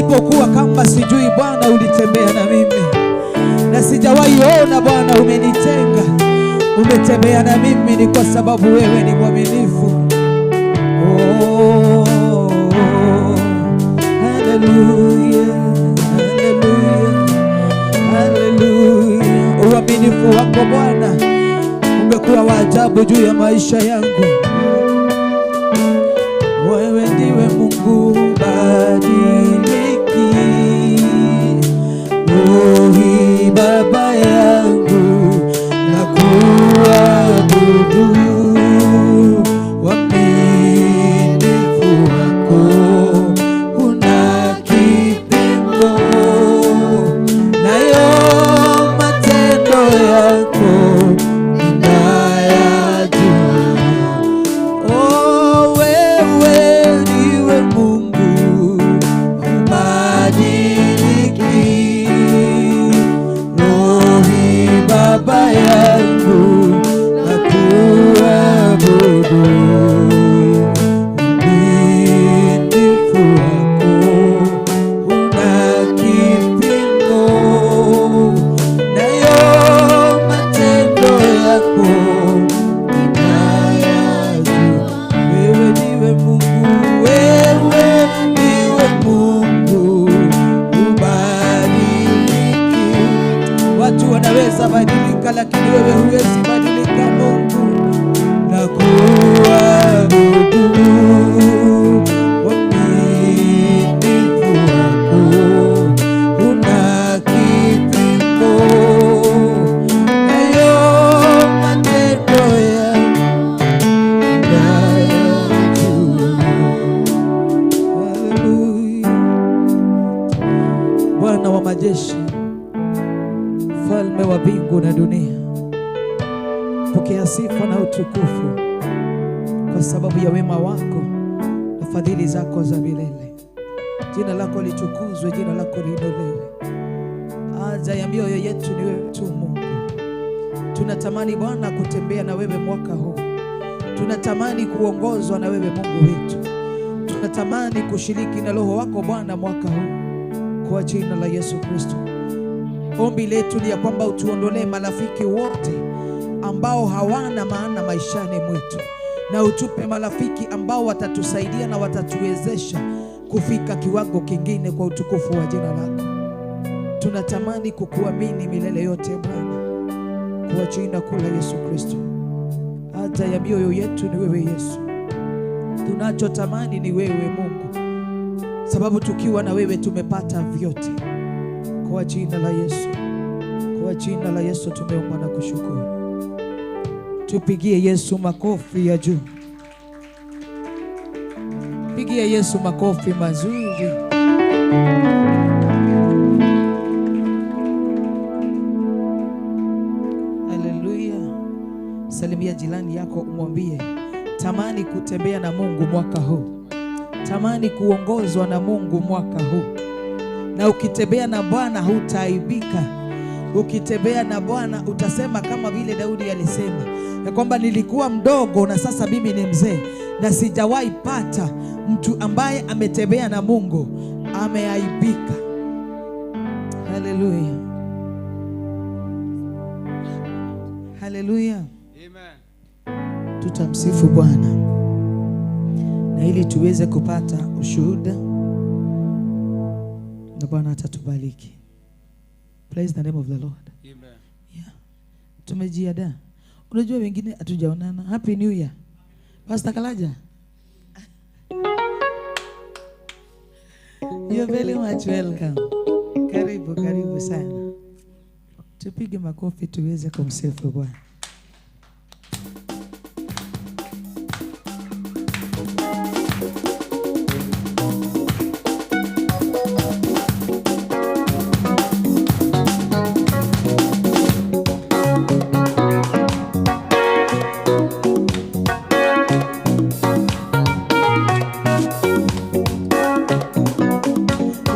Nilipokuwa kama sijui Bwana, ulitembea na mimi, na sijawahi ona Bwana umenitenga. Umetembea na mimi ni kwa sababu wewe ni mwaminifu. Oh, haleluya, haleluya, haleluya. Uaminifu wako Bwana umekuwa wa ajabu juu ya maisha yangu. Wewe ndiwe Mungu badiliki, oh, Baba yangu nakuabudu, uaminifu wako una kipimo, nayo matendo yako ninayajua. Oh, wewe ndiwe Mungu hubadiliki, Rohi Baba yangu nakuabudu, uaminifu wako una kipimo, nayo matendo yako ninayajua. Wewe ndiwe Mungu, wewe ndiwe Mungu hubadiliki. Watu wanaweza badilika, lakini wewe huwezi badilika, Mungu. Nakuabudu, uaminifu wako una kipimo, nayo matendo yako ninayajua. Haleluya. Bwana wa majeshi, mfalme wa mbingu na dunia, pokea sifa na utukufu kwa sababu ya wema wako na fadhili zako za milele. Jina lako litukuzwe, jina lako liinuliwe. Haja ya mioyo yetu ni wewe tu Mungu. Tunatamani Bwana kutembea na wewe mwaka huu. Tunatamani kuongozwa na wewe Mungu wetu. Tunatamani kushiriki na Roho wako Bwana mwaka huu, kwa jina la Yesu Kristo. Ombi letu ni ya kwamba utuondolee marafiki wote ambao hawana maana maishani mwetu, na utupe marafiki ambao watatusaidia na watatuwezesha kufika kiwango kingine kwa utukufu wa jina lako. Tunatamani kukuamini milele yote Bwana, kwa jina kuu la Yesu Kristo. Haja ya mioyo yetu ni wewe Yesu, tunachotamani ni wewe Mungu, sababu tukiwa na wewe tumepata vyote. Kwa jina la Yesu, kwa jina la Yesu tumeomba na kushukuru. Tupigie Yesu makofi ya juu, pigie Yesu makofi mazuri. Haleluya. Salimia jirani yako umwambie, tamani kutembea na Mungu mwaka huu, tamani kuongozwa na Mungu mwaka huu. Na ukitembea na Bwana hutaaibika. Ukitembea na Bwana utasema kama vile Daudi alisema ya kwamba nilikuwa mdogo na sasa mimi ni mzee, na sijawahi pata mtu ambaye ametembea na Mungu ameaibika. Haleluya, haleluya. Amen. Tutamsifu Bwana, na ili tuweze kupata ushuhuda, na Bwana atatubariki. Praise the name of the Lord. Amen. Yeah. Tumejiandaa. Unajua wengine hatujaonana. Happy New Year. Pastor Kalaja. You're very much welcome. Karibu, karibu sana. Tupige makofi tuweze kumsifu Bwana.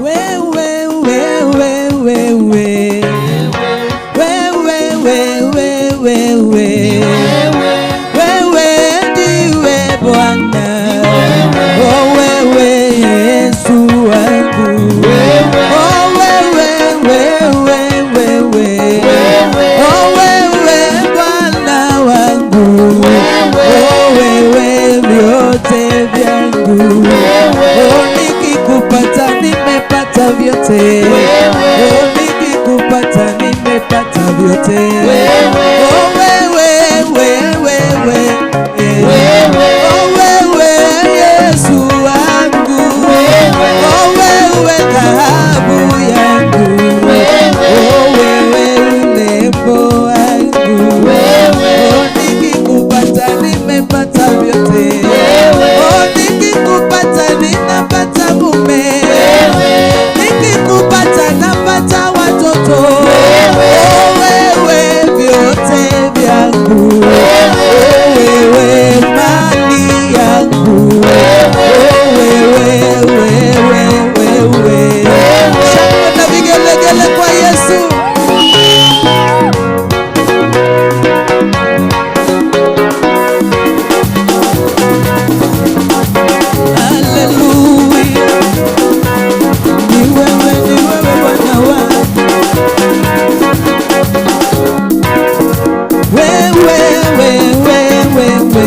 Wewe, wewe, wewe. Wewe, wewe, wewe. Wewe ndiwe Bwana. Oh, wewe Yesu wangu. vyote. Wewe. Oh, nikikupata nimepata vyote. Wewe. Oh, wewe, wewe, wewe. Wewe. Oh, wewe Yesu wangu. Wewe. Oh, wewe dhahabu yangu. Wewe. Oh, wewe urembo wangu. Wewe. Oh, nikikupata nimepata vyote. Wewe. Oh, nikikupata ninapata mume. Wewe. Nikikupata napata watoto. Wewe. Oh, wewe vyote vyangu. Wewe. Oh, wewe mali yangu. Wewe. Oh, wewe, wewe, wewe. Shangwe na vigelegele kwa Yesu. Haleluya. Ni wewe, ni wewe Bwana wangu. Wewe, wewe, wewe, wewe.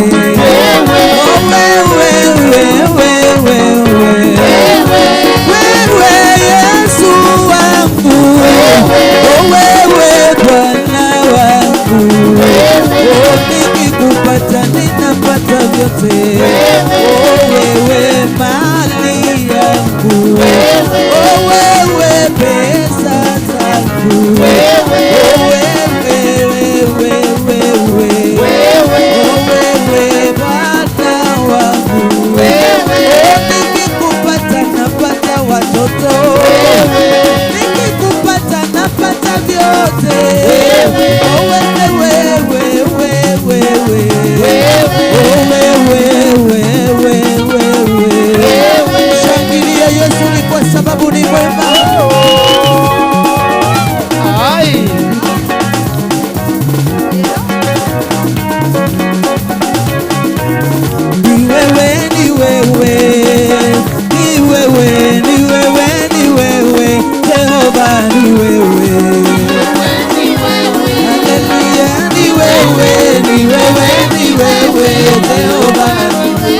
Oh, wewe, wewe, wewe. Wewe Yesu wangu. Oh, wewe Bwana wangu. Oh, nikikupata ninapata vyote. Oh, wewe mali yangu. Oh, wewe pesa zangu. Oh, wewe, wewe, wewe. Oh, wewe Bwana wangu. Oh, nikikupata napata watoto. Nikikupata napata vyote. Oh, wewe, wewe, wewe, wewe. Oh, wewe, wewe, wewe. Shangilia Yesu ni kwa sababu ni mwema. Ai. Ni wewe, ni wewe, ni wewe, ni wewe, ni wewe, Jehova ni wewe. Haleluya, ni wewe, ni wewe, ni wewe, Jehova.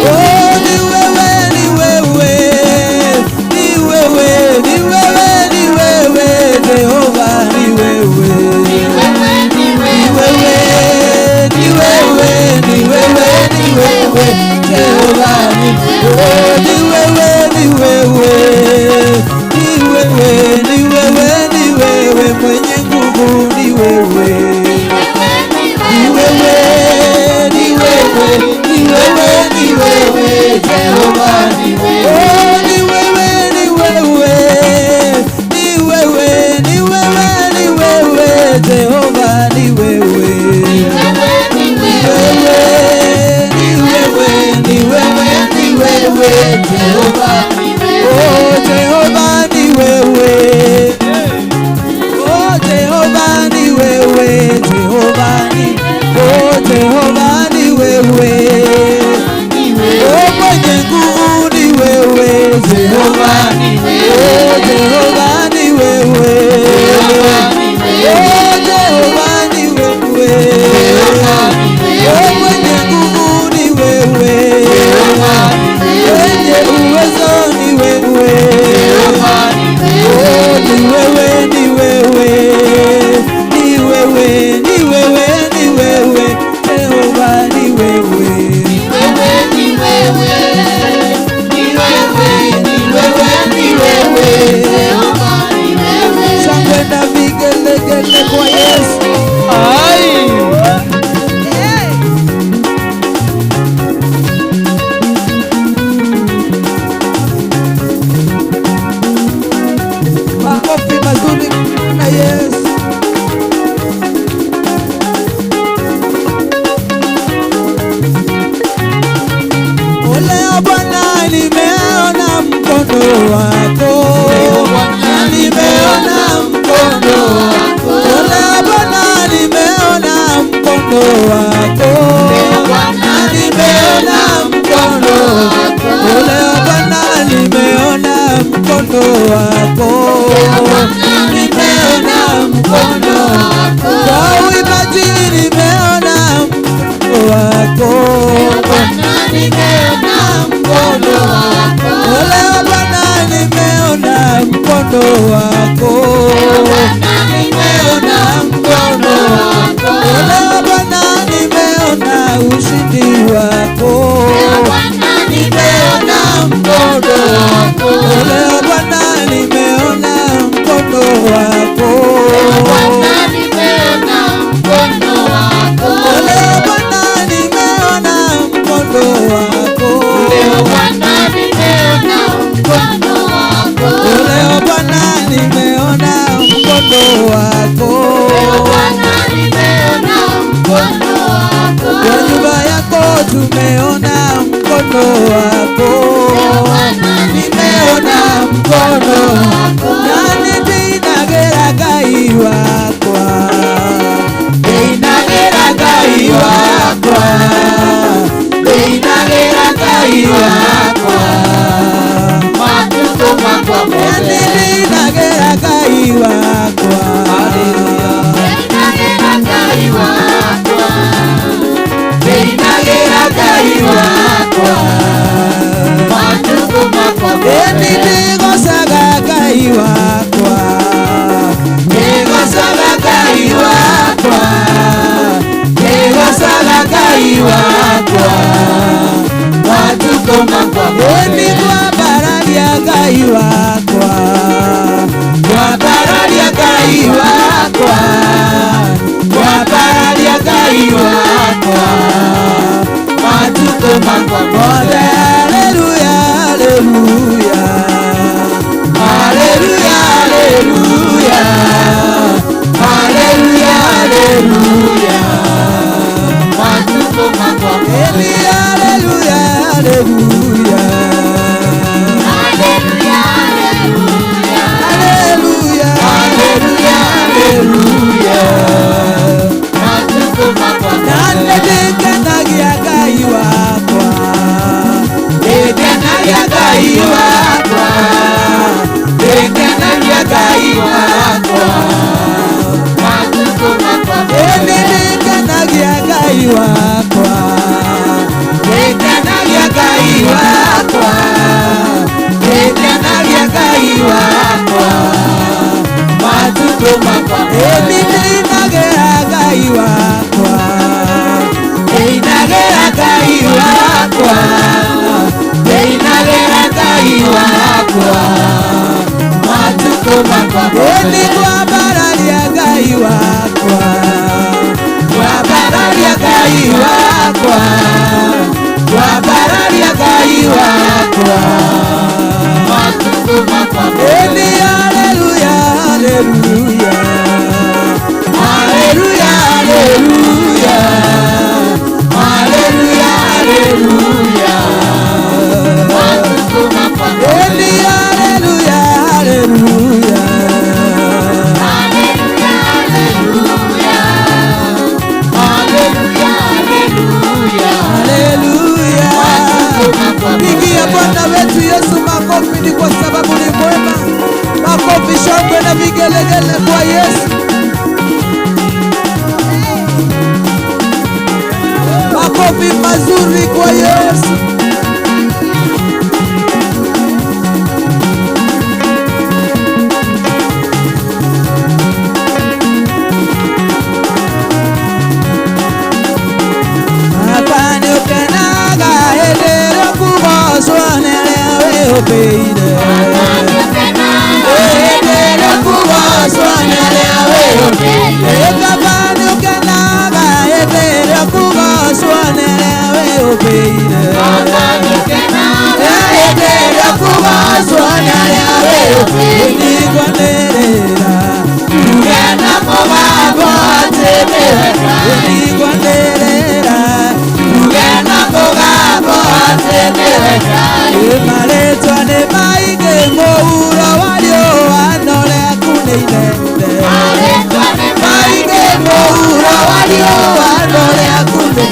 Oh, ni wewe, ni wewe, ni wewe, ni wewe, ni wewe, Jehova ni wewe. Ni wewe, ni wewe, ni wewe, ni wewe, Jehova ni oh, ni wewe, ni wewe, ni wewe, ni wewe, ni wewe, mwenye nguvu ni wewe. Ni wewe, ni wewe, ni wewe, ni wewe, Jehova ni wewe. Oh, ni wewe, ni wewe, ni wewe, ni wewe, ni wewe, Jehova ni wewe. Ni wewe, ni wewe, ni wewe, ni wewe, Jehova. Oh, Jehova ni wewe. Oh, Jehova ni wewe, Jehova ni. Oh, Jehova ni wewe. Oh, mwenye nguvu ni wewe, Jehova. Oh, Jehova ni wewe. Oh, Jehova ni wewe. Oh, mwenye nguvu ni wewe. Mwenye uwezo ni wewe. Oh, ni wewe, ni wewe. Ni wewe, ni wewe, ni wewe. Jehova ni wewe. Shangwe na vigelegele kwa Yesu. Ai. Makofi mazuri. mkono wako. Bwana, nimeona mkono wako. Kwa nyumba yako tumeona mkono wako. Bwana, Nimeona mkono wako. Nani ndinagera Ngai wakwa, ndinagera Ngai wakwa, ndinagera Ngai wakwa. Matukũ makwa Nani mothe. ndinagera Ngai wakwa. Ndinagĩra Ngai wakwa. Ndinagera Ngai wakwa. Matukũ makwa Eni mothe. ndigocaga Ngai wakwa, ndigocaga Ngai wakwa, ndigocaga Ngai wakwa. Matukũ makwa Eni mothe. ngwambararia Ngai wakwa, ngwambararia Ngai wakwa, ngwambararia Ngai wakwa. Matukũ makwa Mothe, mothe. haleluya, haleluya. Haleluya, haleluya. Haleluya, haleluya. Matukũ makwa Eli, mothe. haleluya, haleluya. Haleluya, haleluya. Haleluya, Haleluya, haleluya. Matukũ makwa Na mothe. nĩndĩkenagia Ngai wakwa, ndĩkenagia Ngai wakwa, ndĩkenagia Ngai wakwa. Matukũ makwa mothe. Nĩndĩkenagia Ngai wakwa, ndĩkenagia Ngai wakwa, ndĩkenagia Ngai wakwa. Matukũ makwa mothe. Nĩndĩinagĩra Ngai wakwa, ndĩinagĩra Ngai wakwa, ndĩinagĩra Ngai wakwa. Matukũ makwa mothe. Nĩngwambararia Ngai wakwa, ngwambararia Ngai wakwa, ngwambararia Ngai wakwa. Matukũ makwa mothe. Eni haleluya, haleluya. Haleluya, haleluya. Haleluya, haleluya. Matukũ makwa Eni mothe. haleluya, haleluya. Haleluya, haleluya. Haleluya, haleluya. Haleluya. Matukũ makwa Pigia mothe. Bwana wetu Yesu makofi, ni kwa sababu ni mwema. Makofi, shangwe na vigelegele kwa Yesu. Makofi mazuri kwa Yesu. Baba nĩũkenaga hĩndĩ ĩrĩa ũkũgocwo nĩ arĩa wĩyũmbĩire. Hĩndĩ ĩrĩa ũkũgocwo nĩ arĩa wĩyũmbĩire. Baba nĩũkenaga hĩndĩ ĩrĩa ũkũgocwo nĩ arĩa wĩyũmbĩire. Hĩndĩ ĩrĩa ũkũgocwo nĩ arĩa wĩyũmbĩire. Nĩngwanĩrĩra njuge na mũgambo atĩ nĩwe Ngai. Nĩngwanĩrĩra njuge na mũgambo atĩ nĩwe Ngai. Marĩtwa nĩ maingĩ mũhuro wa riũa no rĩaku nĩ inene. Maingĩ mũhuro wa riũa no rĩaku nĩ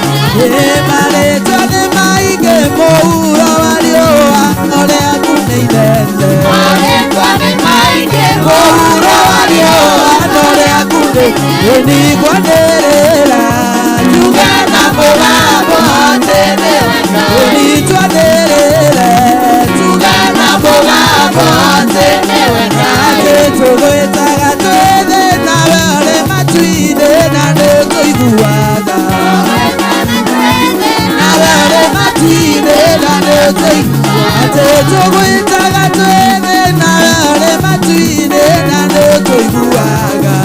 marĩtwa nĩ maingĩ mũhuro wa riũa no rĩaku nĩ inene. Mũhuro wa riũa no rĩaku nĩ nĩngwanĩrĩra njuge na mũgambo atĩ nĩwe Ngai. Nĩtwanĩrĩre njuge na mũgambo atĩ nĩwe Ngai. Atĩ tũgwĩtaga twĩ thĩ nawe ũrĩ matu-inĩ na nĩũtũiguaga. Nawe ũrĩ matu-inĩ na nĩũtũiguaga. Atĩ tũgwĩtaga twĩ thĩ nawe ũrĩ matu-inĩ na nĩũtũiguaga.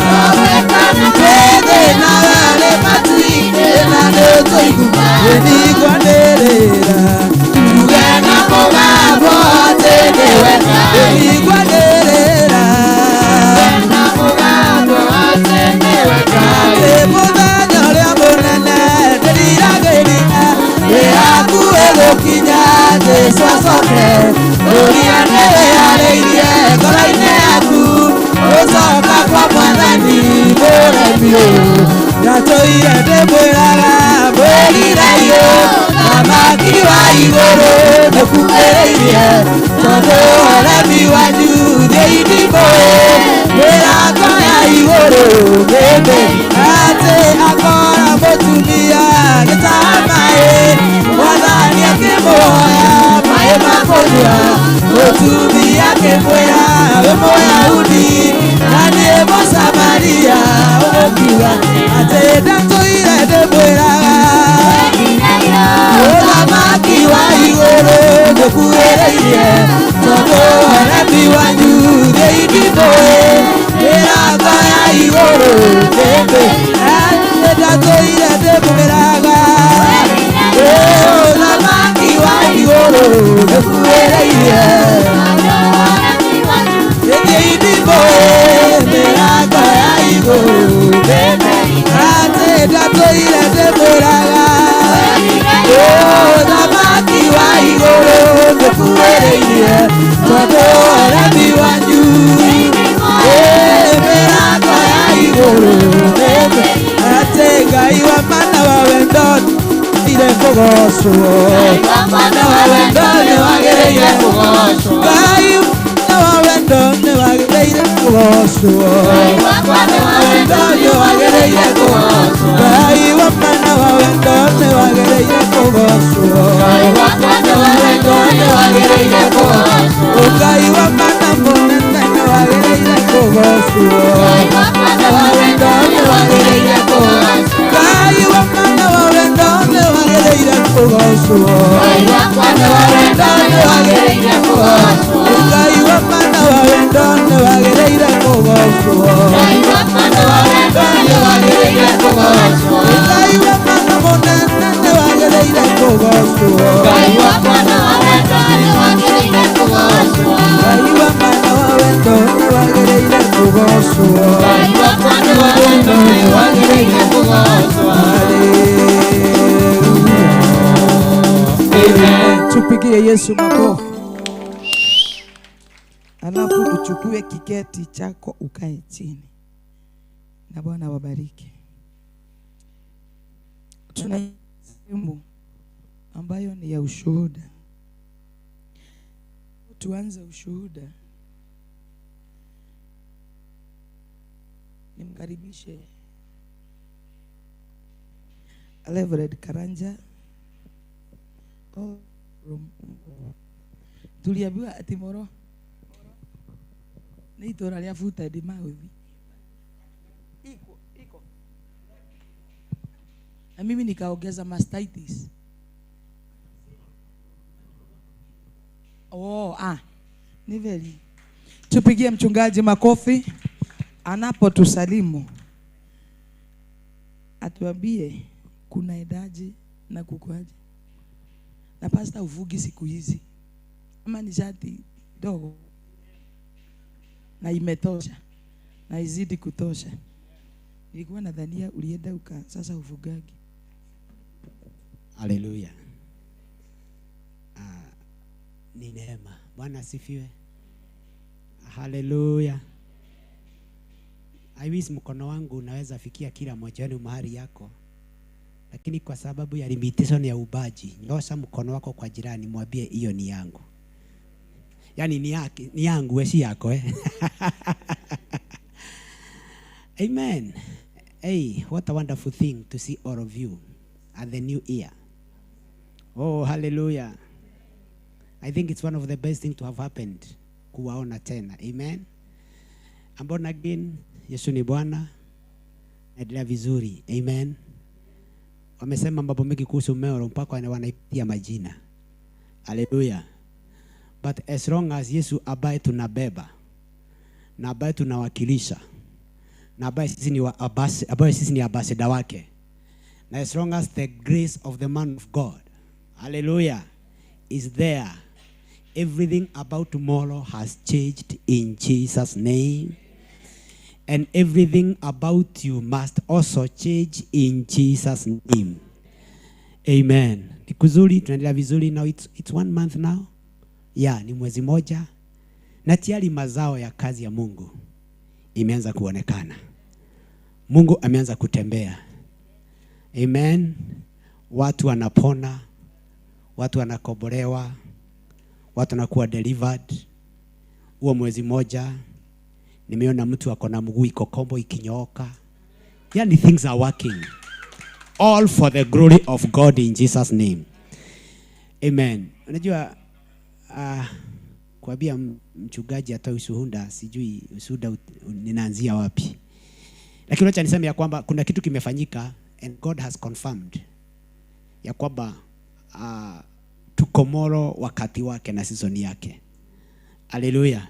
Twĩ thĩ nawe ũrĩ matu-inĩ na nĩũtũiguaga. Ndatũire ndĩmwĩraga mwĩriraiyo thamaki wa igũrũ nĩkuhĩrĩirie tondũ ũremi wanyu thiĩ ndimũĩ mĩrango ya igũrũ mĩmĩ atĩ akora mũtumia gĩtaha maĩ mwathani akĩmuoya maĩ ma kũnyua mũtumia akĩmwĩra wĩ Mũyahudi na niĩ Mũsamaria ũgũkiuga atĩ ndatũire ndĩmwĩraga ũthamaki wa igũrũ nĩũkuhĩrĩirie tondũ ũremi wanyu thiĩ ndimũĩ mĩrango ya igũrũ mĩmĩ ndatũire ndĩmwĩraga ũthamaki wa igũrũ nĩũkuhĩrĩirie thiĩ ndimũĩ mĩrango ya igũrũ mĩmĩ atĩ ndatũire ndĩmwĩraga ũthamaki wa igũrũ nĩũkuhĩrĩirie tondũ ũremi wanyu mĩrango ya igũrũ mĩmĩ atĩ Ngai wa mana wa wendo ire kũgocwo mana wa wendo nĩwagĩrĩire kũgocwo Ngai wa wendo nĩwagĩrĩire kũgocwo wendo nĩwagĩrĩire kũgocwo Ngai wa mana wa wendo nĩwagĩrĩire kũgocwo wendo nĩwagĩrĩire kũgocwo Ngai wa mana mũnene nĩwagĩrĩire kũgocwo wendo nĩwagĩrĩire kũgocwo Ngai wa mana wa wendo nĩwagĩrĩire kũgocwo wendo nĩwagĩrĩire kũgocwo Ngai wa mana wa wendo nĩwagĩrĩire kũgocwo wendo nĩwagĩrĩire kũgocwo Ngai wa mana mũnene nĩwagĩrĩire kũgocwo Ngai wa mana wa wendo nĩwagĩrĩire kũgocwo Haleluya. Tupigie Yesu makofi. Alafu uchukue kiketi chako ukae chini. Na Bwana wabariki. Tuna simu ambayo ni ya ushuhuda. Tuanze ushuhuda. Nimkaribishe Reverend Karanja. Tuliambiwa ati Moro nĩ itũũra rĩa foot and mouth. Iko iko. Na mimi nikaongeza mastitis. Oh, ni veli. Tupigie mchungaji makofi anapotusalimu. Atuambie kuna edaji na kukuaje. Na pasta uvugi siku hizi. Ama ni shati dogo. Na imetosha. Na izidi kutosha. Nilikuwa nadhania ulienda uka sasa uvugagi. Haleluya. Ni neema. Bwana asifiwe. Haleluya. I wish mkono wangu unaweza fikia kila mmoja wenu mahali yako. Lakini kwa sababu ya limitation ya ubaji, nyosha mkono wako kwa jirani mwambie hiyo ni yangu. Yaani ni yake, ni yangu wewe si yako eh. Amen. Hey, what a wonderful thing to see all of you at the new year. Oh, hallelujah. I think it's one of the best things to have happened kuwaona tena. Amen. I'm born again. Yesu ni Bwana. Naendelea vizuri. Amen. Wamesema mambo mengi kuhusu Mero mpaka wanaitia majina. Hallelujah. But as long as Yesu ambaye tunabeba na ambaye tunawakilisha na ambaye sisi ni ambaye sisi ni ambassador wake, na as long as the grace of the man of God, hallelujah, is there, everything about tomorrow has changed in Jesus' name. And everything about you must also change in Jesus' name. Amen. Ni kuzuri, tunaendelea vizuri. Now it's 1 month now. Yeah, ni mwezi moja. Na tayari mazao ya kazi ya Mungu imeanza kuonekana. Mungu ameanza kutembea. Amen. Watu wanapona, watu wanakobolewa, watu wanakuwa delivered. Huo mwezi moja nimeona mtu ako na mguu iko kombo ikinyooka. Yani things are working. All for the glory of God in Jesus name. Amen. Unajua kuambia mchungaji atoe ushuhuda, sijui ushuhuda ninaanzia wapi. Lakini acha niseme ya kwamba kuna kitu kimefanyika and God has confirmed ya kwamba tuko Molo wakati wake na season yake. Hallelujah.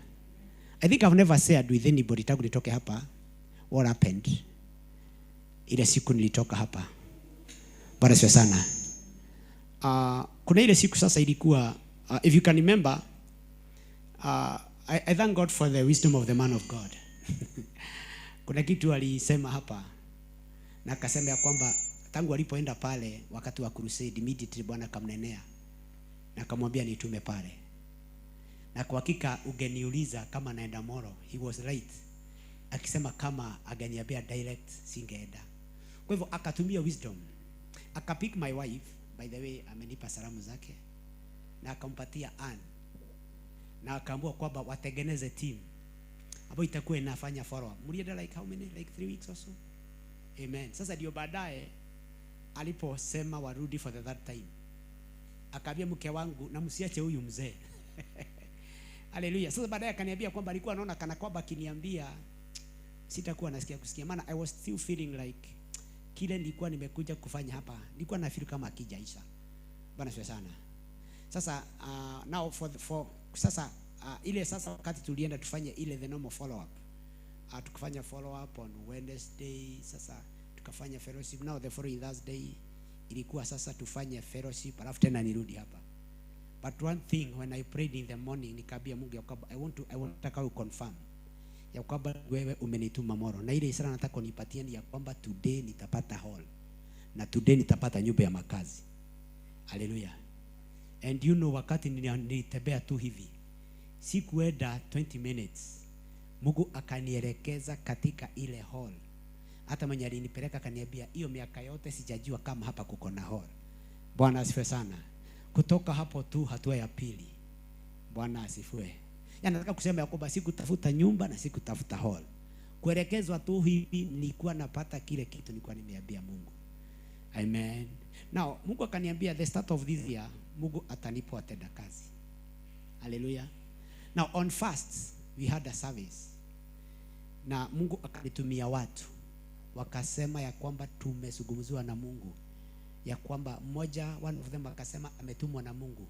I think I've never shared with anybody tangu nitoke hapa what happened. Ile siku nilitoka hapa. Bwana asifiwe sana. Kuna ile siku sasa ilikuwa if you can remember, I thank God for the wisdom of the man of God. Kuna kitu alisema hapa na akasema ya kwamba tangu alipoenda pale wakati wa crusade, immediately Bwana akamnenea na akamwambia nitume pale. Na kwa hakika ungeniuliza kama naenda Molo, he was right. Akisema kama angeniambia direct singeenda. Kwa hivyo akatumia wisdom. Akapick my wife, by the way amenipa salamu zake, na akampatia Ann. Na akaambiwa kwamba watengeneze team ambayo itakuwa inafanya follow up. Mlienda like how many? Like 3 weeks or so. Amen. Sasa ndio baadaye aliposema warudi for the third time. Akaambia mke wangu na msiache huyu mzee. Hallelujah. Sasa baadaye akaniambia kwamba alikuwa anaona kana kwamba akiniambia sitakuwa nasikia kusikia, maana I was still feeling like kile nilikuwa nimekuja kufanya hapa nilikuwa na feel kama hakijaisha. Bwana asifiwe sana. Sasa now for sasa ile sasa wakati tulienda tufanye ile the normal follow up. Tukafanya follow up on Wednesday, sasa tukafanya fellowship. Now the following Thursday ilikuwa sasa tufanye fellowship alafu tena nirudi hapa. But one thing, when I prayed in the morning, nikaambia Mungu ya kwamba I want nataka u confirm ya kwamba wewe umenituma Molo, na ile ishara nataka unipatie ni ya kwamba today nitapata hall na today nitapata nyumba ya makazi. Hallelujah. And you know, wakati nilitembea tu hivi, sikuenda 20 minutes, Mungu akanielekeza katika ile hall. Hata mwenye alinipeleka akaniambia hiyo miaka yote sijajua kama hapa kuko na hall. Bwana asifiwe sana. Kutoka hapo tu hatua ya pili. Bwana asifiwe. Yaani nataka kusema ya kwamba sikutafuta nyumba na sikutafuta hall. Kuelekezwa tu hivi nilikuwa napata kile kitu nilikuwa nimeambia Mungu. Amen. Now, Mungu akaniambia the start of this year, Mungu atanipa watenda kazi. Hallelujah. Now on first we had a service. Na Mungu akanitumia watu wakasema ya kwamba tumezungumziwa na Mungu, ya kwamba mmoja, one of them akasema ametumwa na Mungu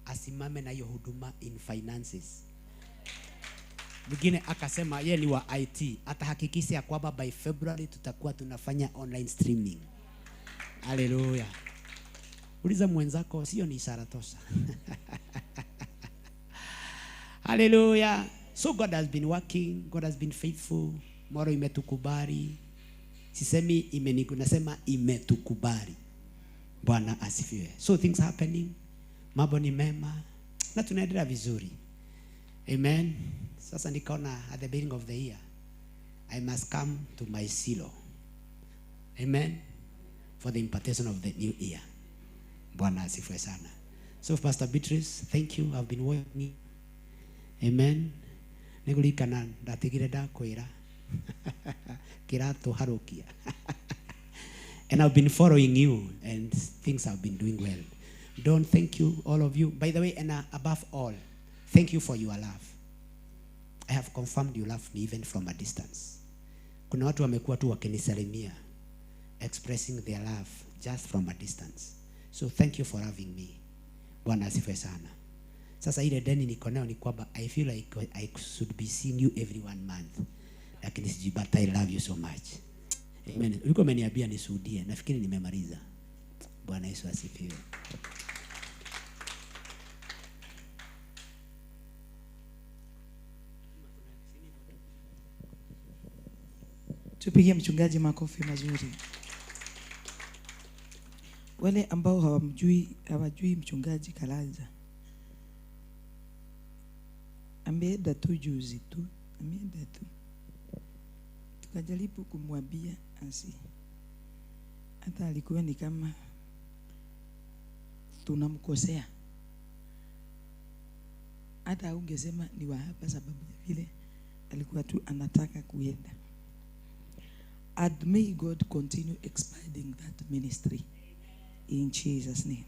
asimame na hiyo huduma in finances. Mwingine akasema yeye ni wa IT, atahakikisha ya kwamba by February tutakuwa tunafanya online streaming. Haleluya. Uliza mwenzako, sio ni ishara tosha? Haleluya. So God has been working, God has been faithful. Molo imetukubali. Sisemi imeniku, nasema imetukubali. Bwana asifiwe. So things happening. Mambo ni mema na tunaendelea vizuri. Amen. Sasa nikaona at the beginning of the year I must come to my silo. Amen. For the impartation of the new year. Bwana asifiwe sana. So Pastor Beatrice, thank you. I've been working. Amen. Niguririkana ndatigire ndakwira kiratu harukia. And I've been following you and things have been doing well. Don't thank you, all of you. By the way, and above all, thank you for your love. I have confirmed you love me even from a distance. Kuna watu wamekuwa tu wakinisalimia, expressing their love just from a distance. So thank you for loving me. Bwana asifiwe sana. Sasa ile deni niko nayo ni kwamba I feel like I should be seeing you every one month. Lakini sijui, but I love you so much. Amen. Ulikuwa umeniambia nishuhudie. Nafikiri nimemaliza. Bwana Yesu asifiwe. Tupigie mchungaji makofi mazuri. Wale ambao hawamjui, hawajui mchungaji Kalaja, ameenda tu juzi tu, ameenda tu, tukajaribu kumwambia Hata alikuwa ni kama tunamkosea, hata ungesema ni wa hapa, sababu ya vile alikuwa tu anataka kuenda. And may God continue expanding that ministry in Jesus name.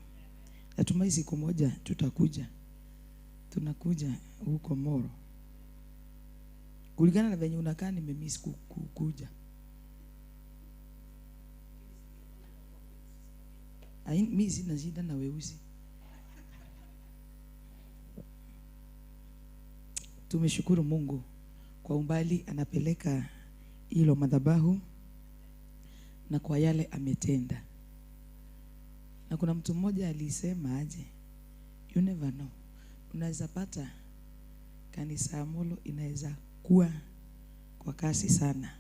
Natumai siku moja tutakuja, tunakuja huko Moro. Kulingana na venye unakaa, nimemiss kukuja. Mi sina shida na weusi. Tumeshukuru Mungu kwa umbali anapeleka hilo madhabahu na kwa yale ametenda. Na kuna mtu mmoja alisema aje, you never know, unaweza pata kanisa ya Molo inaweza kuwa kwa kasi sana,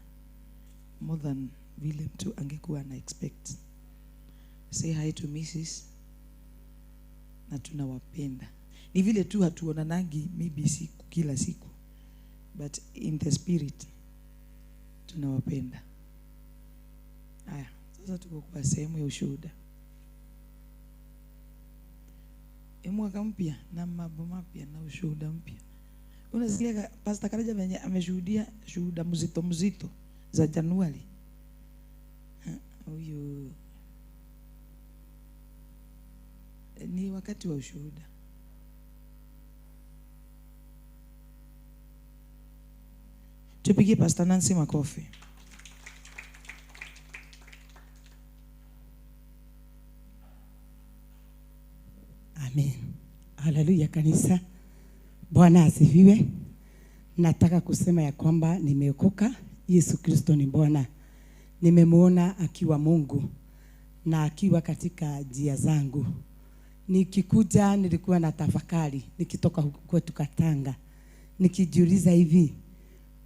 more than vile mtu angekuwa na expect. Say hi to Mrs. Na tunawapenda. Ni vile tu hatuonanangi maybe siku kila siku, but in the spirit tunawapenda. Haya, sasa tuko kwa sehemu ya ushuhuda. Mwaka mpya na mambo mapya na ushuhuda mpya. Unasikia Pastor Karaja venye ameshuhudia shuhuda mzito mzito za Januari. Huyu ni wakati wa ushuhuda. Tupigie Pastor Nancy makofi. Amen. Haleluya kanisa. Bwana asifiwe. Nataka kusema ya kwamba nimeokoka. Yesu Kristo ni Bwana. Nimemuona akiwa Mungu na akiwa katika njia zangu. Nikikuja nilikuwa na tafakari nikitoka huku kwetu Katanga, nikijiuliza hivi,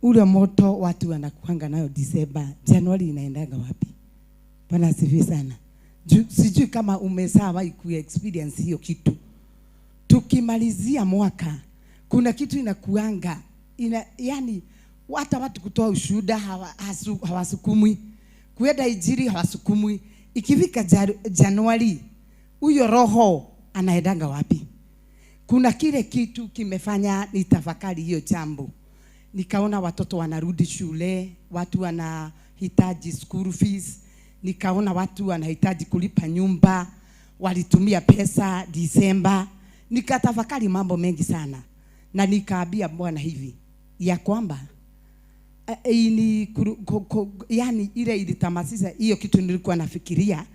ule moto watu wanakuanga nayo Disemba, Januari inaendaga wapi? Bwana asifiwe sana. Sijui kama umeshawahi ku experience hiyo kitu. Tukimalizia mwaka kuna kitu inakuanga yani hata watu kutoa ushuhuda hawasukumwi, kuenda injili hawasukumwi. Ikifika Januari huyo roho anaendanga wapi? Kuna kile kitu kimefanya nitafakari hiyo jambo. Nikaona watoto wanarudi shule, watu wanahitaji school fees, nikaona watu wanahitaji kulipa nyumba, walitumia pesa Disemba. Nikatafakari mambo mengi sana, na nikaambia Bwana hivi ya kwamba yani ile ilitamasisha hiyo kitu nilikuwa nafikiria.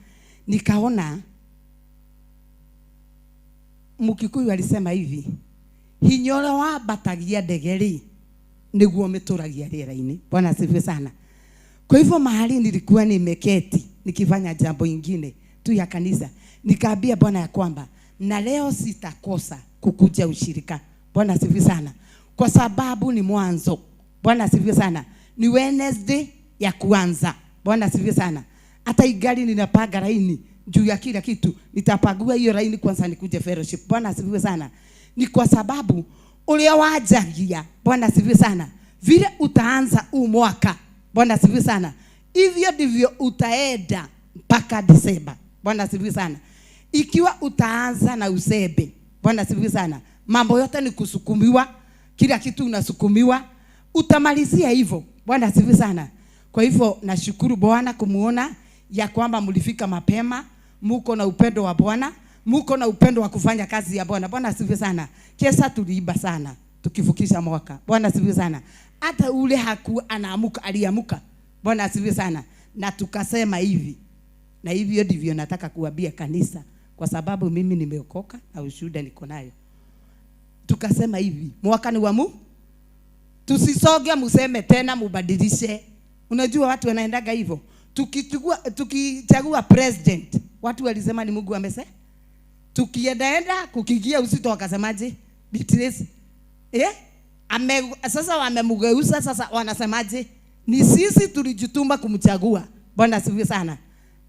Nikaona Mkikuyu alisema hivi, hinyoro wa batagia ndege niguo mituragia rĩera-inĩ. Bwana asifiwe sana. Kwa hivyo mahali nilikuwa nimeketi nikifanya jambo ingine tu ya kanisa, nikaambia Bwana ya kwamba na leo sitakosa kukuja ushirika. Bwana asifiwe sana. Kwa sababu ni mwanzo. Bwana asifiwe sana. Ni Wednesday ya kuanza. Bwana asifiwe sana. Hata igari ninapanga laini juu ya kila kitu, nitapagua hiyo laini kwanza nikuje fellowship. Bwana asifiwe sana. Ni kwa sababu ulia wajagia. Bwana asifiwe sana. Vile utaanza huu mwaka, Bwana asifiwe sana, hivyo ndivyo utaenda mpaka Disemba. Bwana asifiwe sana. Ikiwa utaanza na usebe, Bwana asifiwe sana, mambo yote ni kusukumiwa, kila kitu unasukumiwa, utamalizia hivyo. Bwana asifiwe sana. Kwa hivyo nashukuru Bwana kumuona ya kwamba mlifika mapema, muko na upendo wa Bwana, muko na upendo wa kufanya kazi ya Bwana. Bwana asifiwe sana. Kesa tuliiba sana tukivukisha mwaka. Bwana asifiwe sana. Hata ule haku anaamuka, aliamuka. Bwana asifiwe sana. Na tukasema hivi, na hivyo ndivyo nataka kuambia kanisa, kwa sababu mimi nimeokoka na ushuhuda niko nayo. Tukasema hivi, mwaka ni wa Mungu. Tusisoge museme tena mubadilishe. Unajua watu wanaendaga hivyo. Tukichagua president, watu walisema ni Mungu amesema. Tukiendaenda kukigia usito wakasemaje? Beatrice. Sasa wamemgeuza, sasa wanasemaje? Ni sisi tulijituma kumchagua. Bwana asifiwe sana.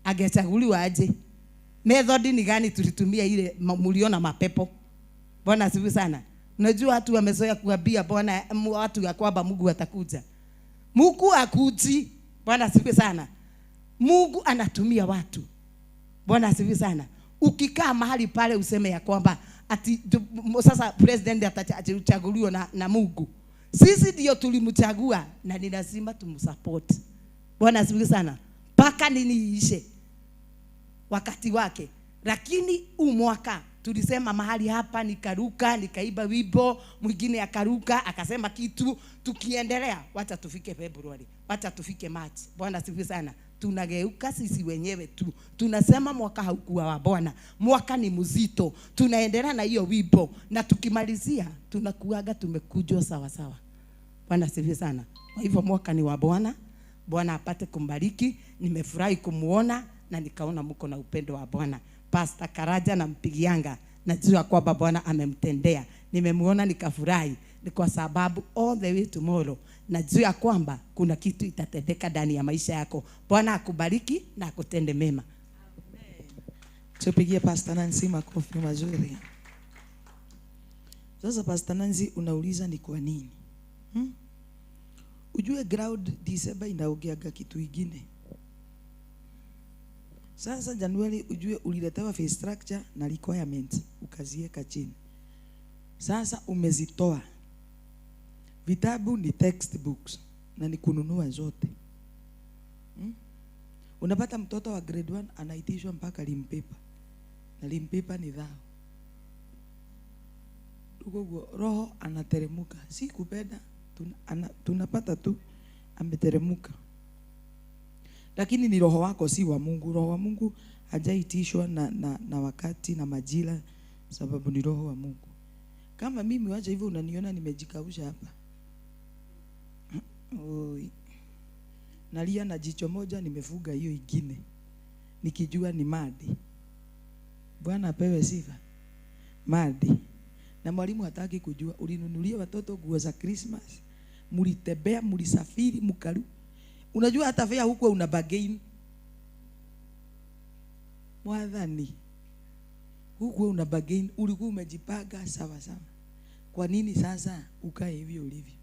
Angechaguliwa aje? Method ni gani tulitumia ile muliona mapepo? Bwana asifiwe sana. Unajua watu wamezoea kuambia Bwana watu ya kwamba Mungu atakuja. Mungu akuji. Bwana asifiwe sana. Mungu anatumia watu. Bwana asifiwe sana. Ukikaa mahali pale useme ya kwamba ati sasa president atachaguliwa na Mungu. Sisi ndio tulimchagua na ni lazima tumsupport. Bwana asifiwe sana. Paka nini iishe wakati wake. Lakini huu mwaka tulisema mahali hapa nikaruka, nikaiba wimbo, mwingine akaruka, akasema kitu, tukiendelea wacha tufike February, wacha tufike March. Bwana asifiwe sana. Tunageuka sisi wenyewe tu. Tunasema mwaka haukuwa wa Bwana. Mwaka ni mzito. Tunaendelea na hiyo wimbo na tukimalizia tunakuaga tumekujwa sawa sawa. Bwana asifiwe sana. Kwa hivyo mwaka ni wa Bwana. Bwana apate kumbariki. Nimefurahi kumuona na nikaona mko na upendo wa Bwana. Pastor Karaja na mpigianga, najua kwamba Bwana amemtendea. Nimemuona nikafurahi, ni kwa sababu all the way tomorrow najua kwamba kuna kitu itatendeka ndani ya maisha yako. Bwana akubariki na akutende mema. Amen. Tupigie Pastor Nancy makofi mazuri. Sasa Pastor Nancy unauliza ni kwa nini? Ujue ground December inaongeaga kitu ingine. Sasa Januari ujue uliletewa fee structure na requirements ukaziweka chini. Sasa umezitoa. Vitabu ni textbooks na ni kununua zote. Unapata mtoto wa grade 1 anaitishwa mpaka limpepa. Na limpepa ni dhao. Ugogo roho anateremuka. Si kupenda, tunapata tu ameteremuka. Lakini ni roho wako, si wa Mungu. Roho wa Mungu hajaitishwa na wakati na majira, sababu ni roho wa Mungu. Kama mimi wacha hivyo unaniona nimejikausha hapa. Oi. Nalia na jicho moja nimefuga hiyo ingine. Nikijua ni madi. Bwana apewe sifa. Madi. Na mwalimu hataki kujua ulinunulia watoto nguo za Christmas. Mulitembea, mulisafiri, mkaru. Unajua hata fare huko una bargain. Mwadhani. Huko una bargain, ulikuwa umejipanga sawa sawa. Kwa nini sasa ukae hivyo ulivyo?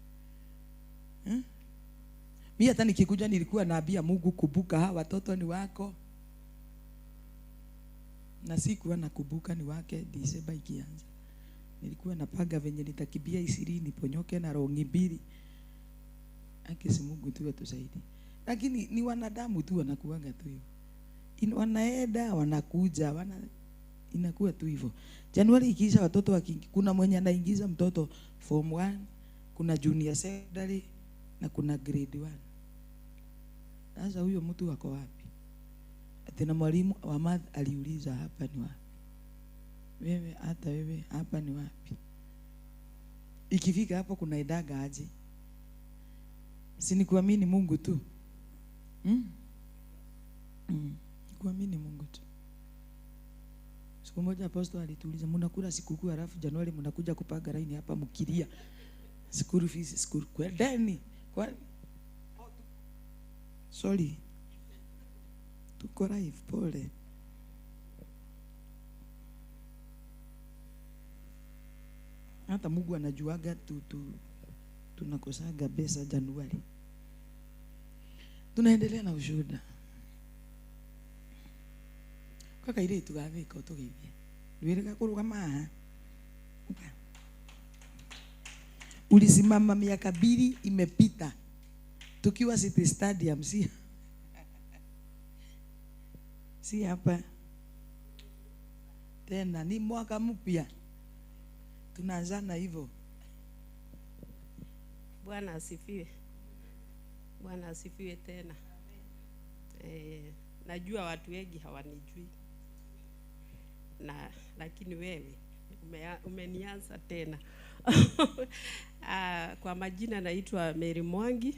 Mimi hata nikikuja nilikuwa naambia Mungu kumbuka hawa watoto ni wako. Na sikuwa nakumbuka ni wake December ikianza. Nilikuwa napanga venye nitakibia 20 niponyoke na rongi 2. Akisi Mungu tu atusaidie. Lakini ni wanadamu tu wanakuanga tu hivyo. Wanaenda, wanakuja, inakuwa tu hivyo. Januari ikiisha watoto kuna mwenye anaingiza mtoto form 1, kuna junior secondary na kuna grade 1. Sasa huyo mtu ako wapi? Tena mwalimu wa math aliuliza hapa ni wapi? Wewe hata wewe hapa ni wapi? Ikifika hapo kuna idaga aje? Si ni kuamini Mungu tu. Kuamini Mungu tu. Siku moja apostle alituuliza, mnakula sikukuu halafu Januari mnakuja kupanga laini hapa mkilia. School fees, school kwendeni. Kwa sorry. Tuko live, pole. Hata Mungu anajuaga tunakosaga pesa Januari. Tunaendelea na ushuhuda. Kaka ile tugathika utugeithie. Ndwirega kurugama haha. Ulisimama miaka 2 imepita. Tukiwa City Stadium, si hapa. Tena ni mwaka mpya. Tunaanzana hivyo. Bwana asifiwe. Bwana asifiwe tena. Najua watu wengi hawanijui. Na lakini wewe umenianza tena. Kwa majina naitwa Mary Mwangi.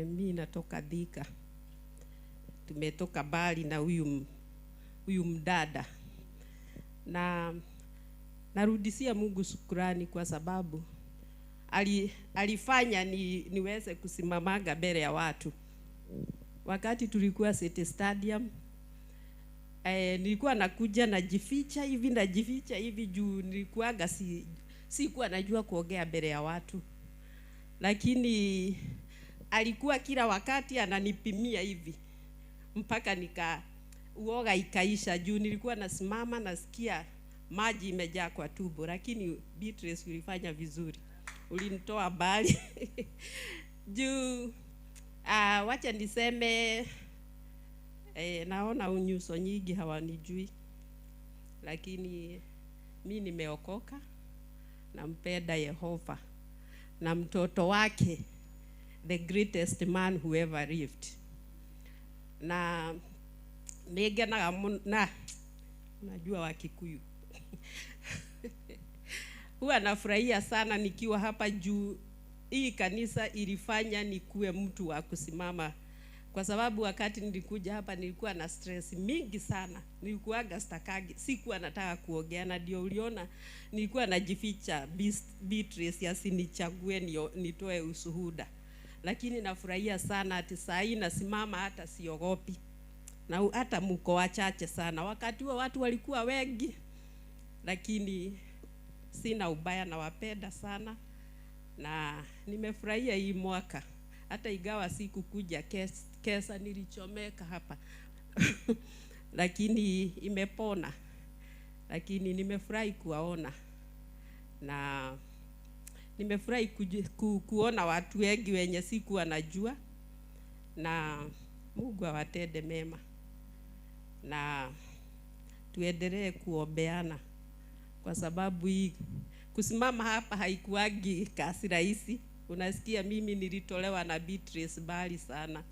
Mimi natoka Thika. Tumetoka bali na huyu mdada. Na narudishia Mungu shukrani kwa sababu alifanya niweze kusimamaga mbele ya watu. Wakati tulikuwa City Stadium, nilikuwa nakuja najificha hivi juu nilikuwaga sikuwa najua kuongea mbele ya watu. Lakini alikuwa kila wakati ananipimia hivi. mpaka nika uoga ikaisha, juu nilikuwa nasimama nasikia maji imejaa kwa tumbo. Lakini Beatrice ulifanya vizuri, ulinitoa mbali juu wacha niseme naona nyuso nyingi hawanijui, lakini mi nimeokoka, nampenda Yehova na mtoto wake, the greatest man who ever lived. Na nĩngenaga mũno na unajua Wakikuyu huwa nafurahia sana nikiwa hapa juu hii kanisa ilifanya nikuwe mtu wa kusimama, kwa sababu wakati nilikuja hapa nilikuwa na stress mingi sana, nilikuwaga stakagi, sikuwa nataka kuongea, na ndio uliona nilikuwa najificha Beatrice asinichague nitoe ushuhuda. Lakini nafurahia sana ati saa hii nasimama, hata siogopi, na hata mko wachache sana. Wakati huo watu walikuwa wengi, lakini sina ubaya, nawapenda sana na nimefurahia hii mwaka, hata ingawa sikukuja kesa, nilichomeka hapa lakini imepona. Lakini nimefurahi kuwaona na nimefurahi kuona watu wengi wenye sikuwa najua, na Mungu awatende mema na tuendelee kuombeana, kwa sababu hii kusimama hapa haikuwagi kazi rahisi. Unasikia mimi nilitolewa na Beatrice mbali sana,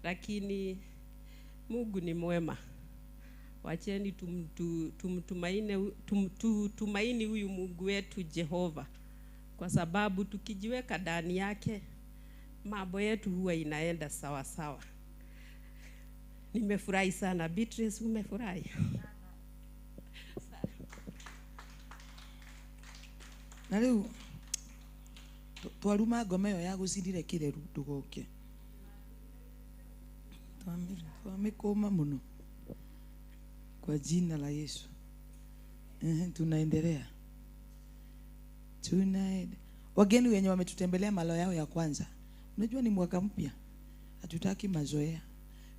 lakini Mungu ni mwema. Wacheni tumaini huyu Mungu wetu Jehova, kwa sababu tukijiweka ndani yake mambo yetu huwa inaenda sawa sawa. Nimefurahi sana. Beatrice, umefurahi? Na rĩu twaruma ngoma ĩyo ya gũcindire kĩreru ndũgoke, twamĩkũma mũno kwa jina la Yesu. Tunaendelea. Wageni wenye wametutembelea malo yao ya kwanza, unajua ni mwaka mpya, hatutaki mazoea.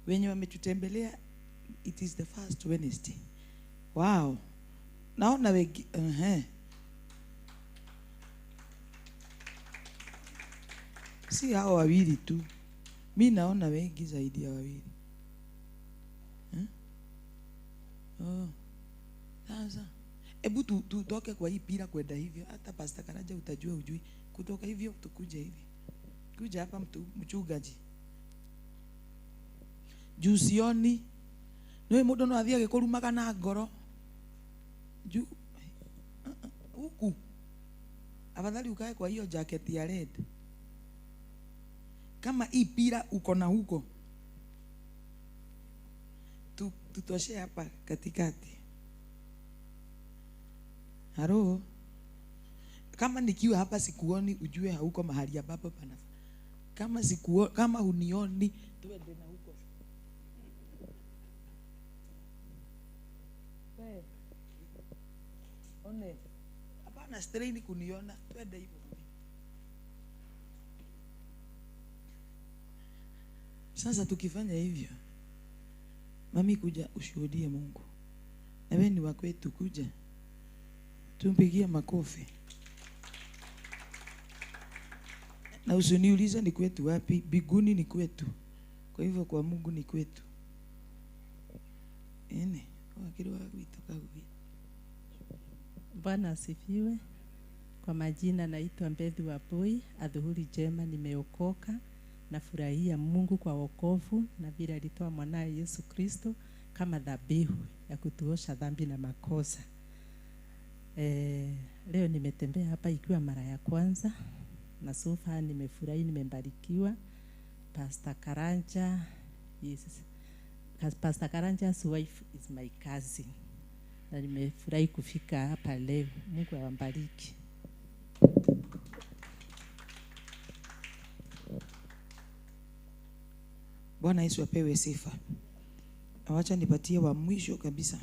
Wenye wametutembelea, it is the first Wednesday. Wow, naona wengi. Si hao wawili tu, mi naona wengi zaidi ya wawili. Oh. Sasa ebu tutoke kwa hii pira kwenda hivyo, hata Pastor Karanja utajua ujui. Kutoka hivyo tukuje hivi, kuja hapa mchungaji juu sioni niwe mundu no athie agikurumaga na ngoro juu huku. Afadhali ukae kwa hiyo jacket ya red. Kama hii pira uko na huko, tutoshe hapa katikati. Haro, kama nikiwa hapa sikuoni, ujue hauko mahali ambapo panafaa. Kama sikuoni, kama hunioni, tuende na huko. One, hapana strain kuniona, tuende hivyo. Sasa tukifanya hivyo, mami kuja ushuhudie Mungu. Na wewe ni wa kwetu, kuja. Tumpigie makofi. Na usiniulize ni kwetu wapi, biguni ni kwetu. Kwa hivyo kwa Mungu ni kwetu. Ene, wakili wa kuitoka huko. Bwana asifiwe. Kwa majina naitwa Mbethi wa Boy, adhuhuri njema, nimeokoka. Nafurahia Mungu kwa wokovu na vile alitoa mwanae Yesu Kristo kama dhabihu ya kutuosha dhambi na makosa. Leo nimetembea hapa ikiwa mara ya kwanza na so far nimefurahi, nimebarikiwa. Pastor Karanja's wife is my cousin. Na nimefurahi kufika hapa leo. Mungu awabariki. Bwana Yesu apewe sifa. Awacha nipatie wa mwisho kabisa.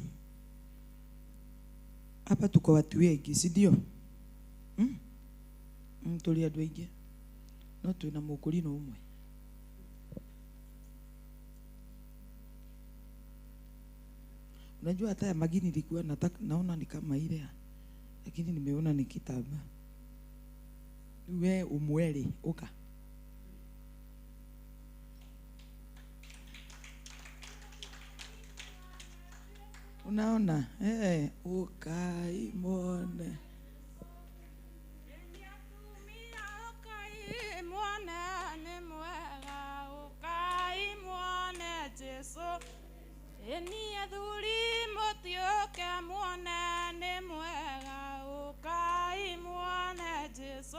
Hapa tuko watu wengi, si ndio? Tuli andu aingi. No twina mukurino umwe. Unajua hata ya magini nilikuwa nataka naona ni kama ile, lakini nimeona ni kitambaa. We umwele uka. Unaona ukaimwone. Eni athuri mutioke muone ni mwega, ukai muone Jesu.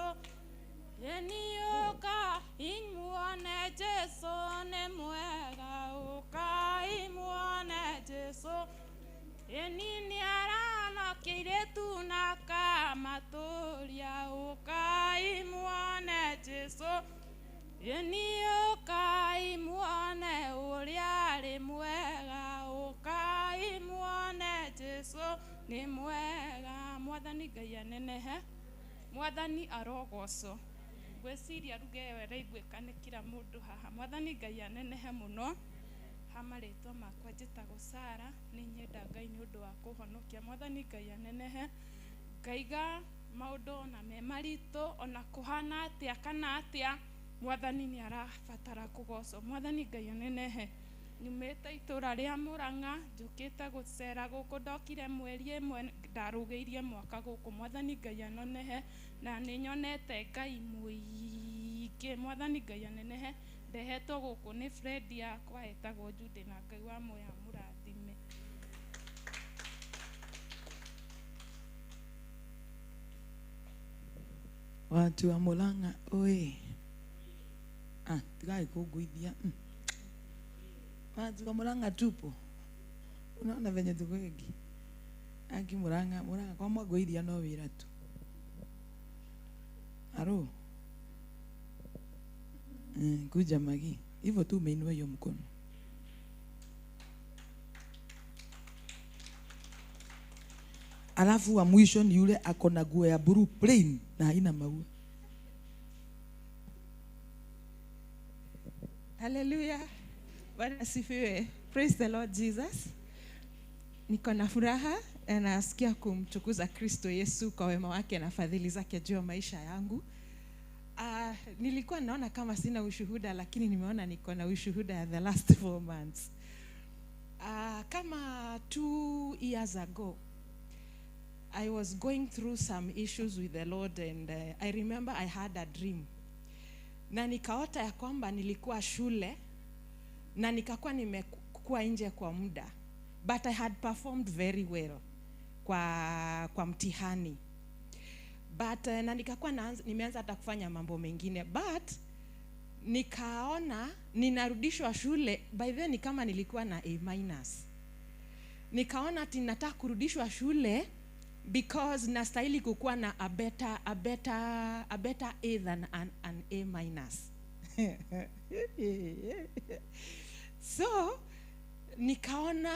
Eni ukai muone Jesu ni mwega, ukai muone Jesu. Eni ni aranokeire tu na kamaturia, ukai muone Jesu. Eni ukai muone uria ari mwega, ukai muone Jesu ni mwega. Mwathani Ngai anenehe, Mwathani arogocwo. Ngwĩciria ruga ĩyo ĩraiguĩka nĩ kila mũndũ haha. Mwathani Ngai anenehe mũno. Ha marĩtwa makwa njĩtagwo Sara, nĩ nyenda Ngai nĩ ũndũ wa kũhonokia. Mwathani Ngai anenehe. Ngaiga maũndũ ona me maritũ, ona kũhana atĩa kana atĩa, Mwathani nĩ arabatara kũgocwo. Mwathani Ngai anenehe. Nyumĩte itũra rĩa Murang'a, njũkĩte gũcera gũkũ, ndokire mweri ĩmwe, ndarũgĩirie mwaka gũkũ. Mwathani Ngai anenehe, na nĩ nyonete Ngai mũingĩ. Mwathani Ngai anenehe. Ndehetwo gũkũ nĩ friend yakwa etagwo Jude, na Ngai wa muoyo amũrathime. Watu wa Murang'a oye. Tigai kuguithia. Watu wa Murang'a tupo. Unaona venye tuko wengi. Aki Murang'a, Murang'a kwa mwagoithia no wira tu. Aro. Kuja Magi. Hivyo tu umeinua hiyo mkono. Alafu wa mwisho ni yule ako na nguo ya blue plain na haina maua. Hallelujah. Bwana asifiwe. Praise the Lord Jesus. Niko na furaha na nasikia kumtukuza Kristo Yesu kwa wema wake na fadhili zake juu ya maisha yangu. Nilikuwa naona kama sina ushuhuda, lakini nimeona niko na ushuhuda the last 4 months. Kama 2 years ago, I was going through some issues with the Lord, and I remember I had a dream. Na nikaota ya kwamba nilikuwa shule na nikakuwa nimekuwa nje kwa muda, but I had performed very well kwa mtihani. But na nikakuwa nimeanza hata kufanya mambo mengine, but nikaona ninarudishwa shule. By then ni kama nilikuwa na A-. Nikaona ati nataka kurudishwa shule because nastahili kukuwa na a better A than an A-. So nikaona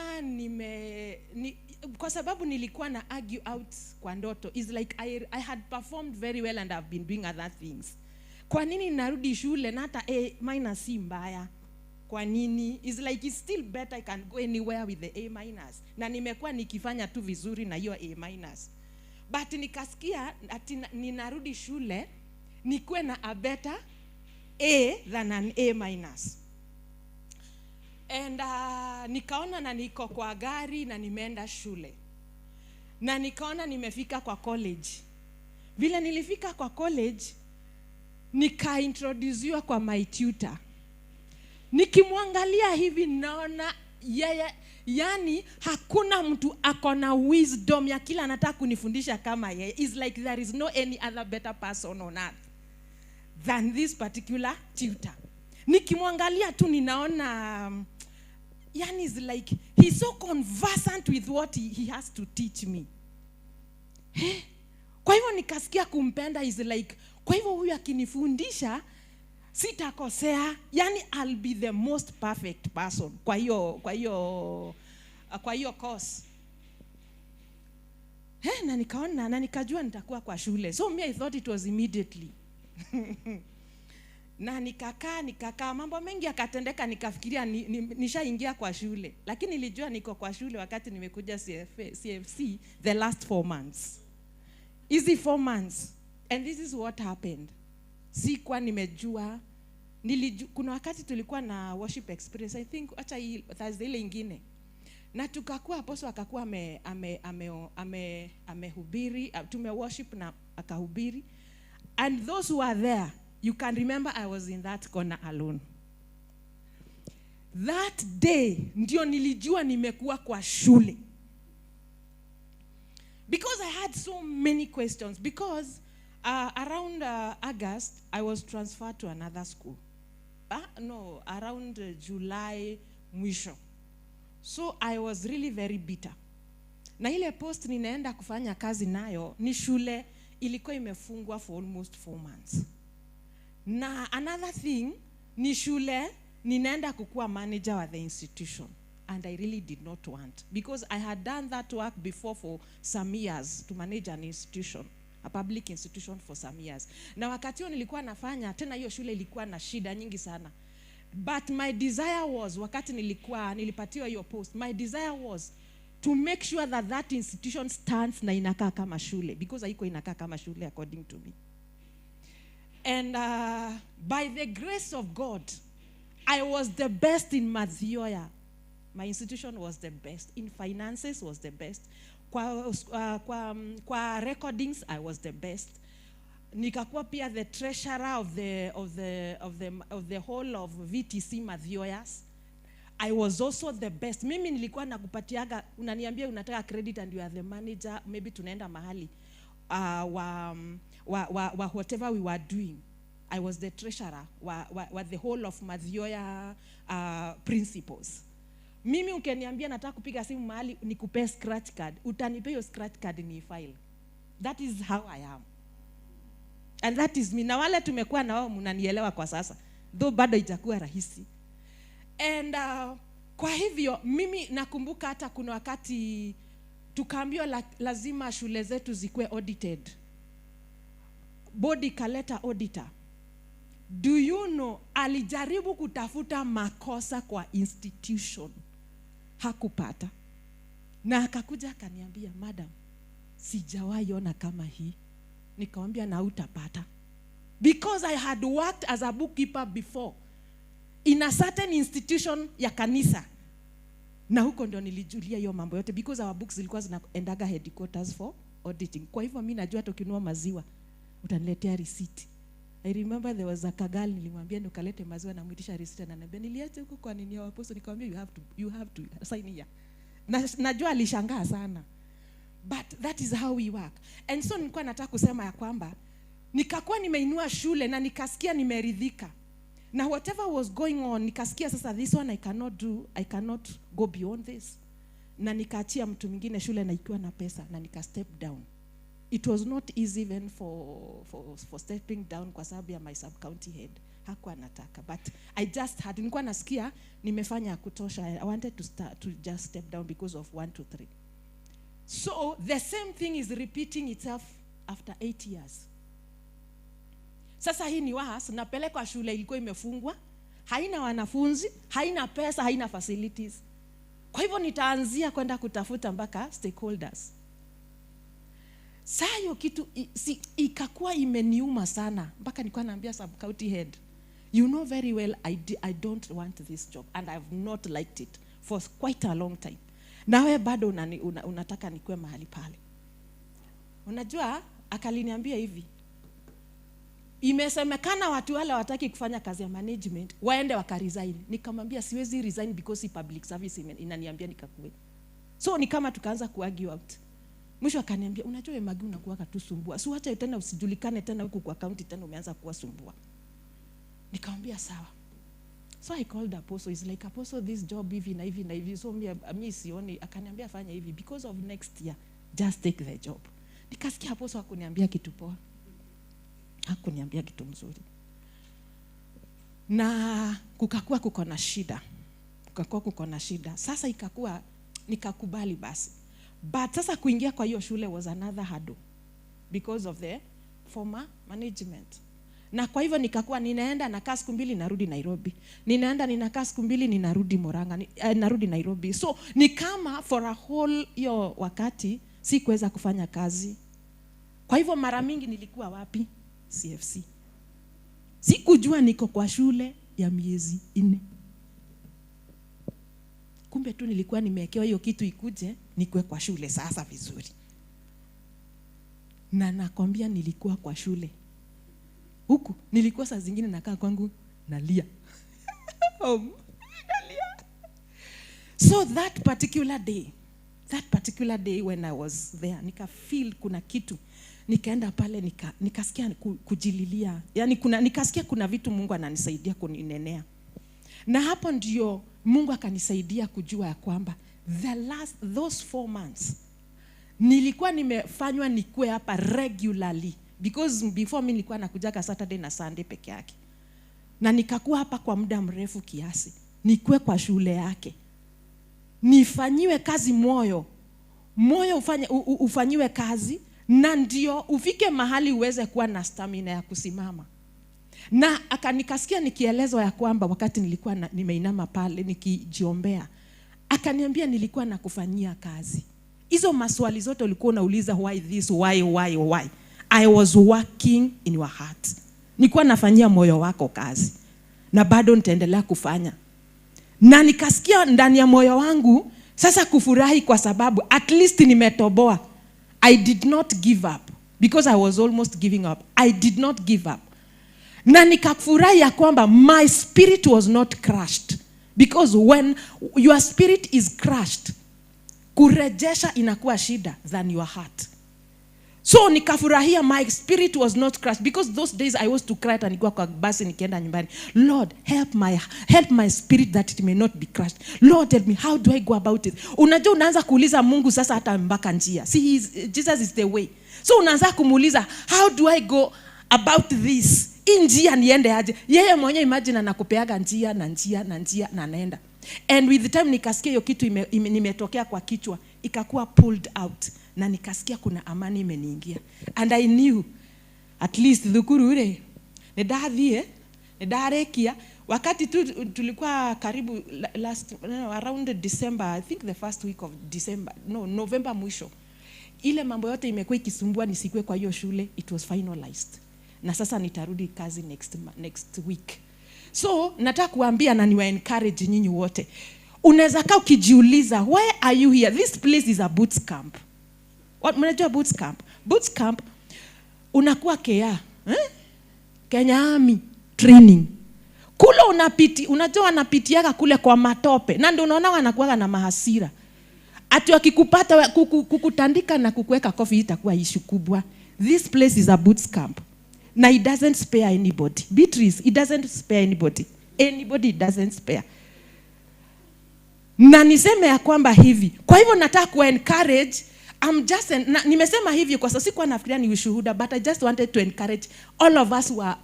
kwa sababu nilikuwa na argue out kwa ndoto. It's like I had performed very well and I've been doing other things. Kwa nini narudi shule na hata A- si mbaya? Kwa nini? It's like it's still better, I can go anywhere with the A-. Na nimekuwa nikifanya tu vizuri na hiyo A-. But nikasikia ati ninarudi shule nikuwe na a better A than an A-. And nikaona na niko kwa gari na nimeenda shule. Na nikaona nimefika kwa college. Vile nilifika kwa college, nikaintroduciwa kwa my tutor. Nikimwangalia hivi naona yeye, yani hakuna mtu akona wisdom ya kila anataka kunifundisha kama yeye. It's like there is no any other better person on earth than this particular tutor. Nikimwangalia tu ninaona, yani is like he's so conversant with what he has to teach me. Kwa hivyo nikasikia kumpenda. Is like, kwa hivyo huyu akinifundisha sitakosea, yani I'll be the most perfect person kwa hiyo course. Na nikaona na nikajua nitakuwa kwa shule. So me I thought it was immediately. Na nikakaa, mambo mengi yakatendeka, nikafikiria nishaingia kwa shule. Lakini nilijua niko kwa shule wakati nimekuja CFC the last 4 months. Easy 4 months. And this is what happened. Sikuwa nimejua. Kuna wakati tulikuwa na worship experience, I think acha hii Thursday ile ingine. Na tukakuwa apostle akakuwa amehubiri, tume worship na akahubiri. And those who are there, you can remember I was in that corner alone. That day ndio nilijua nimekuwa kwa shule. Because I had so many questions. Because around August, I was transferred to another school. No, around July mwisho. So I was really very bitter. Na ile post ninaenda kufanya kazi nayo ni shule ilikuwa imefungwa for almost 4 months. Na another thing ni shule ninaenda kukuwa manager wa the institution. And I really did not want, because I had done that work before for some years to manage an institution, a public institution for some years. Na wakati huo nilikuwa nafanya, tena hiyo shule ilikuwa na shida nyingi sana. But my desire was, wakati nilipatiwa hiyo post, my desire was to make sure that that institution stands na inakaa kama shule, because haiko inakaa kama shule according to me. And by the grace of God, I was the best in Mathioya. My institution was the best. In finances was the best. Kwa recordings, I was the best. Nikakuwa pia the treasurer of the whole of VTC Mathioyas. I was also the best. Mimi nilikuwa nakupatiaga, unaniambia unataka credit and you are the manager, maybe tunaenda mahali wa whatever we were doing. I was the treasurer wa the whole of Mathioya principles. Mimi ukeniambia nataka kupiga simu mahali nikupe scratch card, utanipe hiyo scratch card ni file. That is how I am. And that is me. Na wale tumekuwa na wao mnanielewa kwa sasa. Though bado itakuwa rahisi. And kwa hivyo mimi nakumbuka hata kuna wakati tukaambiwa lazima shule zetu zikuwe audited. Bodi kaleta auditor. Do you know, alijaribu kutafuta makosa kwa institution. Hakupata. Na akakuja akaniambia, madam, sijawahi ona kama hii. Nikamwambia na utapata. Because I had worked as a bookkeeper before in a certain institution ya kanisa. Na huko ndio nilijulia hiyo mambo yote, because our books zilikuwa zinaendaga headquarters for auditing. Kwa hivyo mimi najua hata ukinunua maziwa utaniletea receipt. I remember there was a kagal nilimwambia nikalete maziwa na muitisha receipt, na ananiambia niliacha huko kwa nini ya apostle. Nikamwambia you have to sign here. Na najua alishangaa sana. But that is how we work. And so nilikuwa nataka kusema ya kwamba nikakuwa nimeinua shule na nikasikia nimeridhika. Na whatever was going on nikasikia sasa this one I cannot do, I cannot go beyond this. Na nikaachia mtu mwingine shule na ikiwa na pesa, na nika step down. It was not easy even for stepping down kwa sababu ya my sub-county head. Hakuwa anataka. But I just had, nilikuwa nasikia nimefanya kutosha. I wanted to start to just step down because of 1, 2, 3. So the same thing is repeating itself after 8 years. Sasa hii ni wahas, napelekwa shule ilikuwa imefungwa, haina wanafunzi, haina pesa, haina facilities. Kwa hivyo nitaanzia kwenda kutafuta mpaka stakeholders. Saa hiyo kitu ikakuwa imeniuma sana mpaka nilikuwa naambia sub county head, you know very well I don't want this job and I've not liked it for quite a long time. Nawe bado unataka nikuwe mahali pale. Unajua akaliniambia hivi, imesemekana watu wale wataki kufanya kazi ya management waende wakaresign. Nikamwambia siwezi resign because public service inaniambia nikakue. So ni kama tukaanza kuargue out. Mwisho akaniambia unajua wewe Magi unakuwa katusumbua. Si acha tena usijulikane tena huku kwa county tena umeanza kuwasumbua. Nikamwambia sawa. So I called Apostle. He's like, Apostle, this job hivi na hivi na hivi. So mimi sioni. Akaniambia fanya hivi because of next year. Just take the job. Nikasikia Apostle hakuniambia kitu poa. Hakuniambia kitu mzuri. Na kukakuwa kuko na shida. Kukakuwa kuko na shida. Sasa ikakuwa nikakubali basi. But sasa kuingia kwa hiyo shule was another hurdle because of the former management. Na kwa hivyo nikakuwa ninaenda nakaa siku 2, narudi Nairobi, ninaenda ninakaa siku 2, ninarudi Murang'a, narudi Nairobi. So ni kama for a whole hiyo wakati sikuweza kufanya kazi. Kwa hivyo mara mingi nilikuwa wapi? CFC. Sikujua niko kwa shule ya miezi 4. Kumbe tu nilikuwa nimewekewa hiyo kitu ikuje nikuwe kwa shule sasa vizuri. Na nakwambia nilikuwa kwa shule. Huku nilikuwa saa zingine nakaa kwangu nalia. Nalia. So that particular day when I was there, nika feel kuna kitu. Nikaenda pale nikasikia kujililia. Yaani nikasikia kuna vitu Mungu ananisaidia kuninenea. Na hapo ndio Mungu akanisaidia kujua ya kwamba those 4 months nilikuwa nimefanywa nikue hapa regularly, because before mimi nilikuwa nakujaga Saturday na Sunday peke yake. Na nikakuwa hapa kwa muda mrefu kiasi, nikue kwa shule yake, nifanyiwe kazi moyo. Moyo ufanyiwe kazi, na ndio ufike mahali uweze kuwa na stamina ya kusimama. Na nikasikia nikielezwa ya kwamba wakati nilikuwa nimeinama pale nikijiombea, akaniambia nilikuwa nakufanyia kazi. Hizo maswali zote ulikuwa unauliza, why this, why, why, why. I was working in your heart. Nilikuwa nafanyia moyo wako kazi. Na bado nitaendelea kufanya. Na nikasikia ndani ya moyo wangu sasa kufurahi kwa sababu at least nimetoboa. I did not give up because I was almost giving up. I did not give up. Na nikafurahi ya kwamba my spirit was not crushed. Because when your spirit is crushed, kurejesha inakuwa shida than your heart. So nikafurahia my spirit was not crushed, because those days I was to cry and nilikuwa kwa basi nikienda nyumbani. Lord, help my spirit that it may not be crushed. Lord, help me, how do I go about it? Unajua unaanza kuuliza Mungu sasa hata mpaka njia. See, Jesus is the way. So unaanza kumuuliza, how do I go about this? Hii njia niende aje? Yeye mwenyewe imagine anakupeaga njia na njia na njia na anaenda. And with the time nikasikia hiyo kitu nimetokea kwa kichwa, ikakuwa pulled out. Na nikasikia kuna amani imeniingia. And I knew at least thukuru ule nidathie nidarekia. Wakati tu tulikuwa karibu last, no, around December, I think the first week of December, no, November mwisho, ile mambo yote imekuwa ikisumbua nisikue kwa hiyo shule, it was finalized. Na sasa nitarudi kazi next week. So nataka kuambia na niwa encourage nyinyi wote. Unaweza kaa ukijiuliza, why are you here? This place is a boot camp. What, mnajua boot camp? Boot camp unakuwa KA, Kenya Army training. Kule unajua wanapitiaga kule kwa matope. Na ndio unaona wanakuwaga na mahasira. Ati wakikupata kukutandika na kukuweka kofi itakuwa issue kubwa. This place is a boot camp. Na it doesn't spare anybody. Beatrice, it doesn't spare anybody. Anybody it doesn't spare. Na niseme ya kwamba hivi. Kwa hivyo nataka ku encourage, nimesema hivi kwa sababu sikuwa nafikiria ni ushuhuda, but I just wanted to encourage all of us who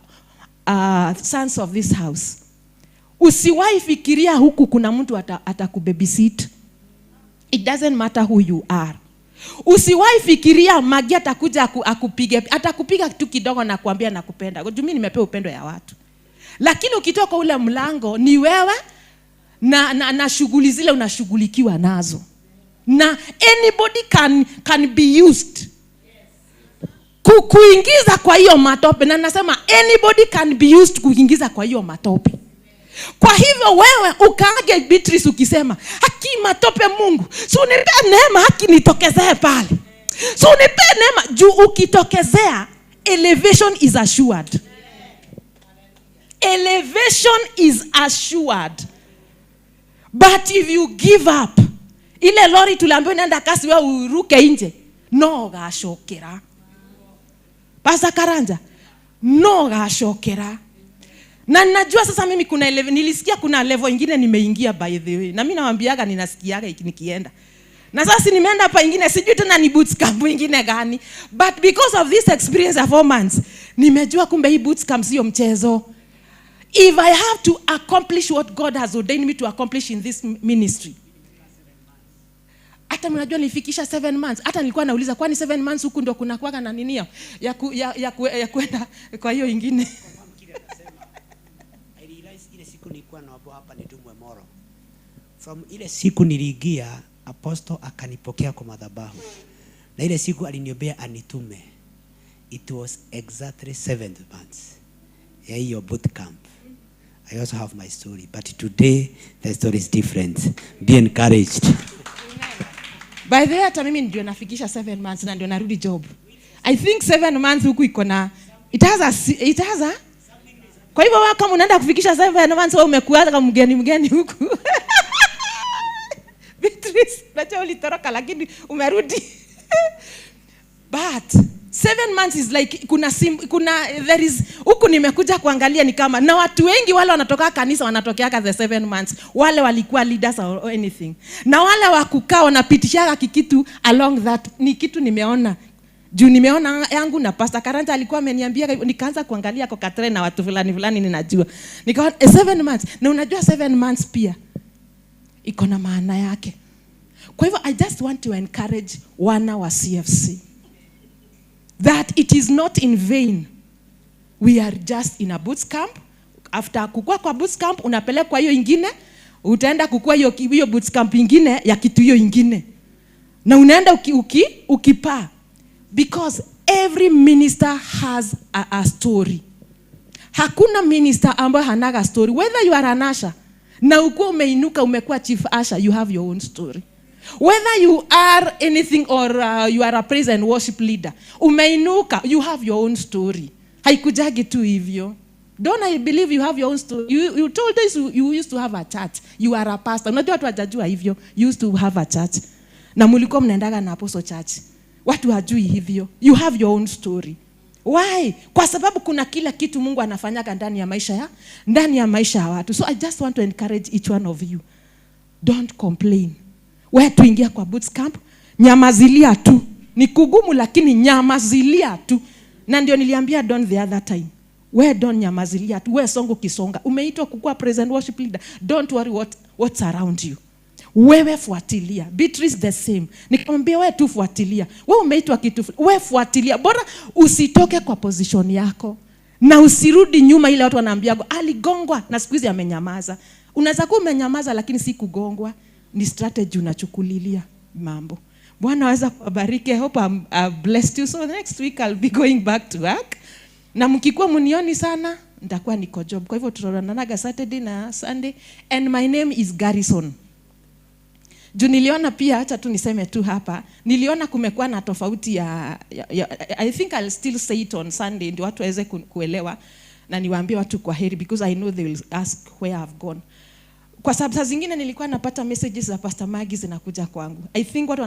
are sons of this house. Usiwahi fikiria huku kuna mtu atakubabysit. It doesn't matter who you are. Usiwahi fikiria Magi atakuja akupige, atakupiga tu kidogo na kuambia nakupenda. Juu mimi nimepewa upendo ya watu. Lakini ukitoka ule mlango ni wewe na shughuli zile unashughulikiwa nazo. Na anybody can be used kukuingiza kwa hiyo matope. Na nasema anybody can be used kuingiza kwa hiyo matope. Kwa hivyo wewe ukaage Beatrice ukisema haki matope Mungu, si unipe neema haki nitokezee pale. Si unipe neema juu ukitokezea elevation is assured. Elevation is assured. But if you give up, ile lori tuliambiwa inaenda kasi wewe uruke nje, no gacokera. Pastor Karanja, no gacokera. Na najua sasa mimi kuna nilisikia kuna level ingine nimeingia by the way. Na mimi nawaambiaga ninasikiaga nikienda. Na sasa nimeenda hapa ingine sijui tena ni boot camp ingine gani. But because of this experience of 4 months, nimejua kumbe hii boot camp sio mchezo. If I have to accomplish what God has ordained me to accomplish in this ministry. Hata mnajua nilifikisha 7 months. Hata nilikuwa nauliza kwani 7 months huku ndo kuna kuwaga na nini ya kwenda kwa hiyo ingine. Ile siku nilikuwa naomba hapa nitumwe Moro. From ile siku niliingia, apostle akanipokea kwa madhabahu. Na ile siku aliniombea anitume. It was exactly 7 months ya hiyo boot camp. I also have my story, but today the story is different. Be encouraged. By the way, hata mimi ndio nafikisha 7 months na ndio narudi job. I think 7 months huku iko na it has a kwa hivyo wewe kama unaenda kufikisha 7 months, wewe umekuwa kama mgeni mgeni huku. Beatrice, najua ulitoroka lakini umerudi. But 7 months is like kuna there is huku nimekuja kuangalia ni kama na watu wengi wale wanatoka kanisa wanatokeaka the 7 months, wale walikuwa leaders or anything, na wale wakukaa wanapitishaga kikitu along that. Ni kitu nimeona juu nimeona yangu na Pastor Karanja alikuwa ameniambia, nikaanza kuangalia kwa Katre na watu fulani fulani ninajua, nikaona 7 months. Na unajua 7 months pia iko na maana yake. Kwa hivyo I just want to encourage wana wa CFC that it is not in vain we are just in a boot camp. After kukua kwa boot camp, unapelekwa hiyo ingine, utaenda kukua hiyo hiyo boot camp ingine ya kitu hiyo ingine, na unaenda ukipaa because every minister has a story. Hakuna minister ambayo hanaga story. Whether you are an usher na ukuwa umeinuka umekuwa chief usher, you have your own story. Whether you are anything or you are a praise and worship leader, umeinuka, you have your own story. Haikujagi tu hivyo. Don't I believe you have your own story? You told us you used to have a church. You are a pastor. Unajua watu hawajajua hivyo. You used to have a church na mlikuwa mnaendaga na apostle church. Watu hajui hivyo. You have your own story. Why? Kwa sababu kuna kila kitu Mungu anafanyaga ndani ya maisha ya watu. So I just want to encourage each one of you, don't complain. We tuingia kwa boot camp, nyamazilia tu. Ni kugumu lakini nyamazilia tu. Na ndio niliambia Don the other time, we Don, nyamazilia tu. We songo kisonga, umeitwa kukuwa praise and worship leader, don't worry what's around you. Wewe fuatilia. Beatrice the same, nikamwambia wewe tu fuatilia. We umeitwa kitu we fuatilia, bora usitoke kwa position yako na usirudi nyuma. Ile watu wanaambiago aligongwa na siku hizi amenyamaza. Unaweza kuwa umenyamaza lakini si kugongwa, ni strategy unachukulilia mambo. Bwana aweza kuwabariki. I hope I've blessed you. So next week I'll be going back to work, na mkikuwa mnioni sana nitakuwa niko job. Kwa hivyo tutaonanaga Saturday na Sunday. And my name is Garrison. Juu niliona pia, acha tu niseme tu hapa, niliona kumekuwa na tofauti ya I think I'll still say it on Sunday ndio watu waweze kuelewa na niwaambie watu kwa heri, because I know they will ask where I've gone. Kwa sababu saa zingine nilikuwa napata messages za Pastor Maggie zinakuja kwangu. I think watu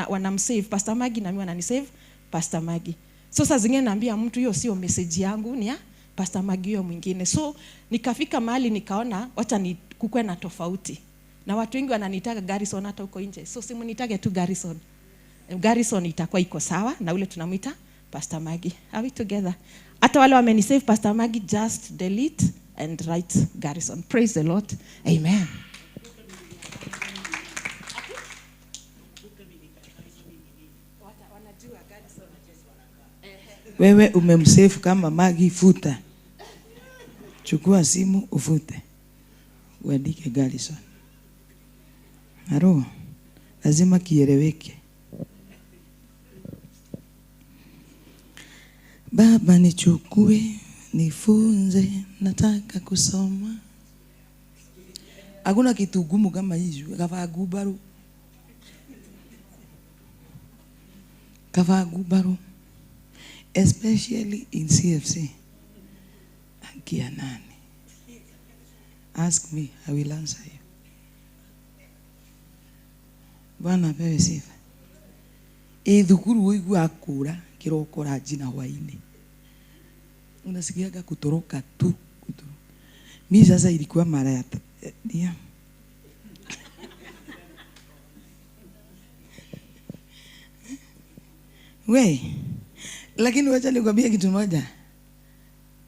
wanamsave Pastor Maggie na mimi wananisave Pastor Maggie. So saa zingine naambia mtu hiyo sio message yangu, ni ya Pastor Maggie hiyo mwingine. So nikafika mahali nikaona wacha ni kukwe na tofauti, na watu wengi wananitaga Garrison hata huko nje, so simunitage tu Garrison. Garrison itakuwa iko sawa na ule tunamwita Pastor Maggie. Are we together? Hata wale wamenisave Pastor Maggie, just delete and write Garrison. Praise the Lord. Amen. Wewe umemsave kama Maggie, futa. Chukua simu ufute, uandike Garrison. Haro, lazima kieleweke. Baba nichukue, nifunze, nataka kusoma. Hakuna kitu gumu kama hizo, kavaa gubaru. Kavaa gubaru. Especially in CFC. Akia nani? Ask me, I will answer you. Bwana apewe sifa. Ĩ thukuru ũiguaga kũra kĩroko, ranji na hwainĩ. Unasikiaga kutoroka tu, kutoroka. Mi sasa ilikuwa mara ya yeah. We, lakini wacha nikwambie kitu moja.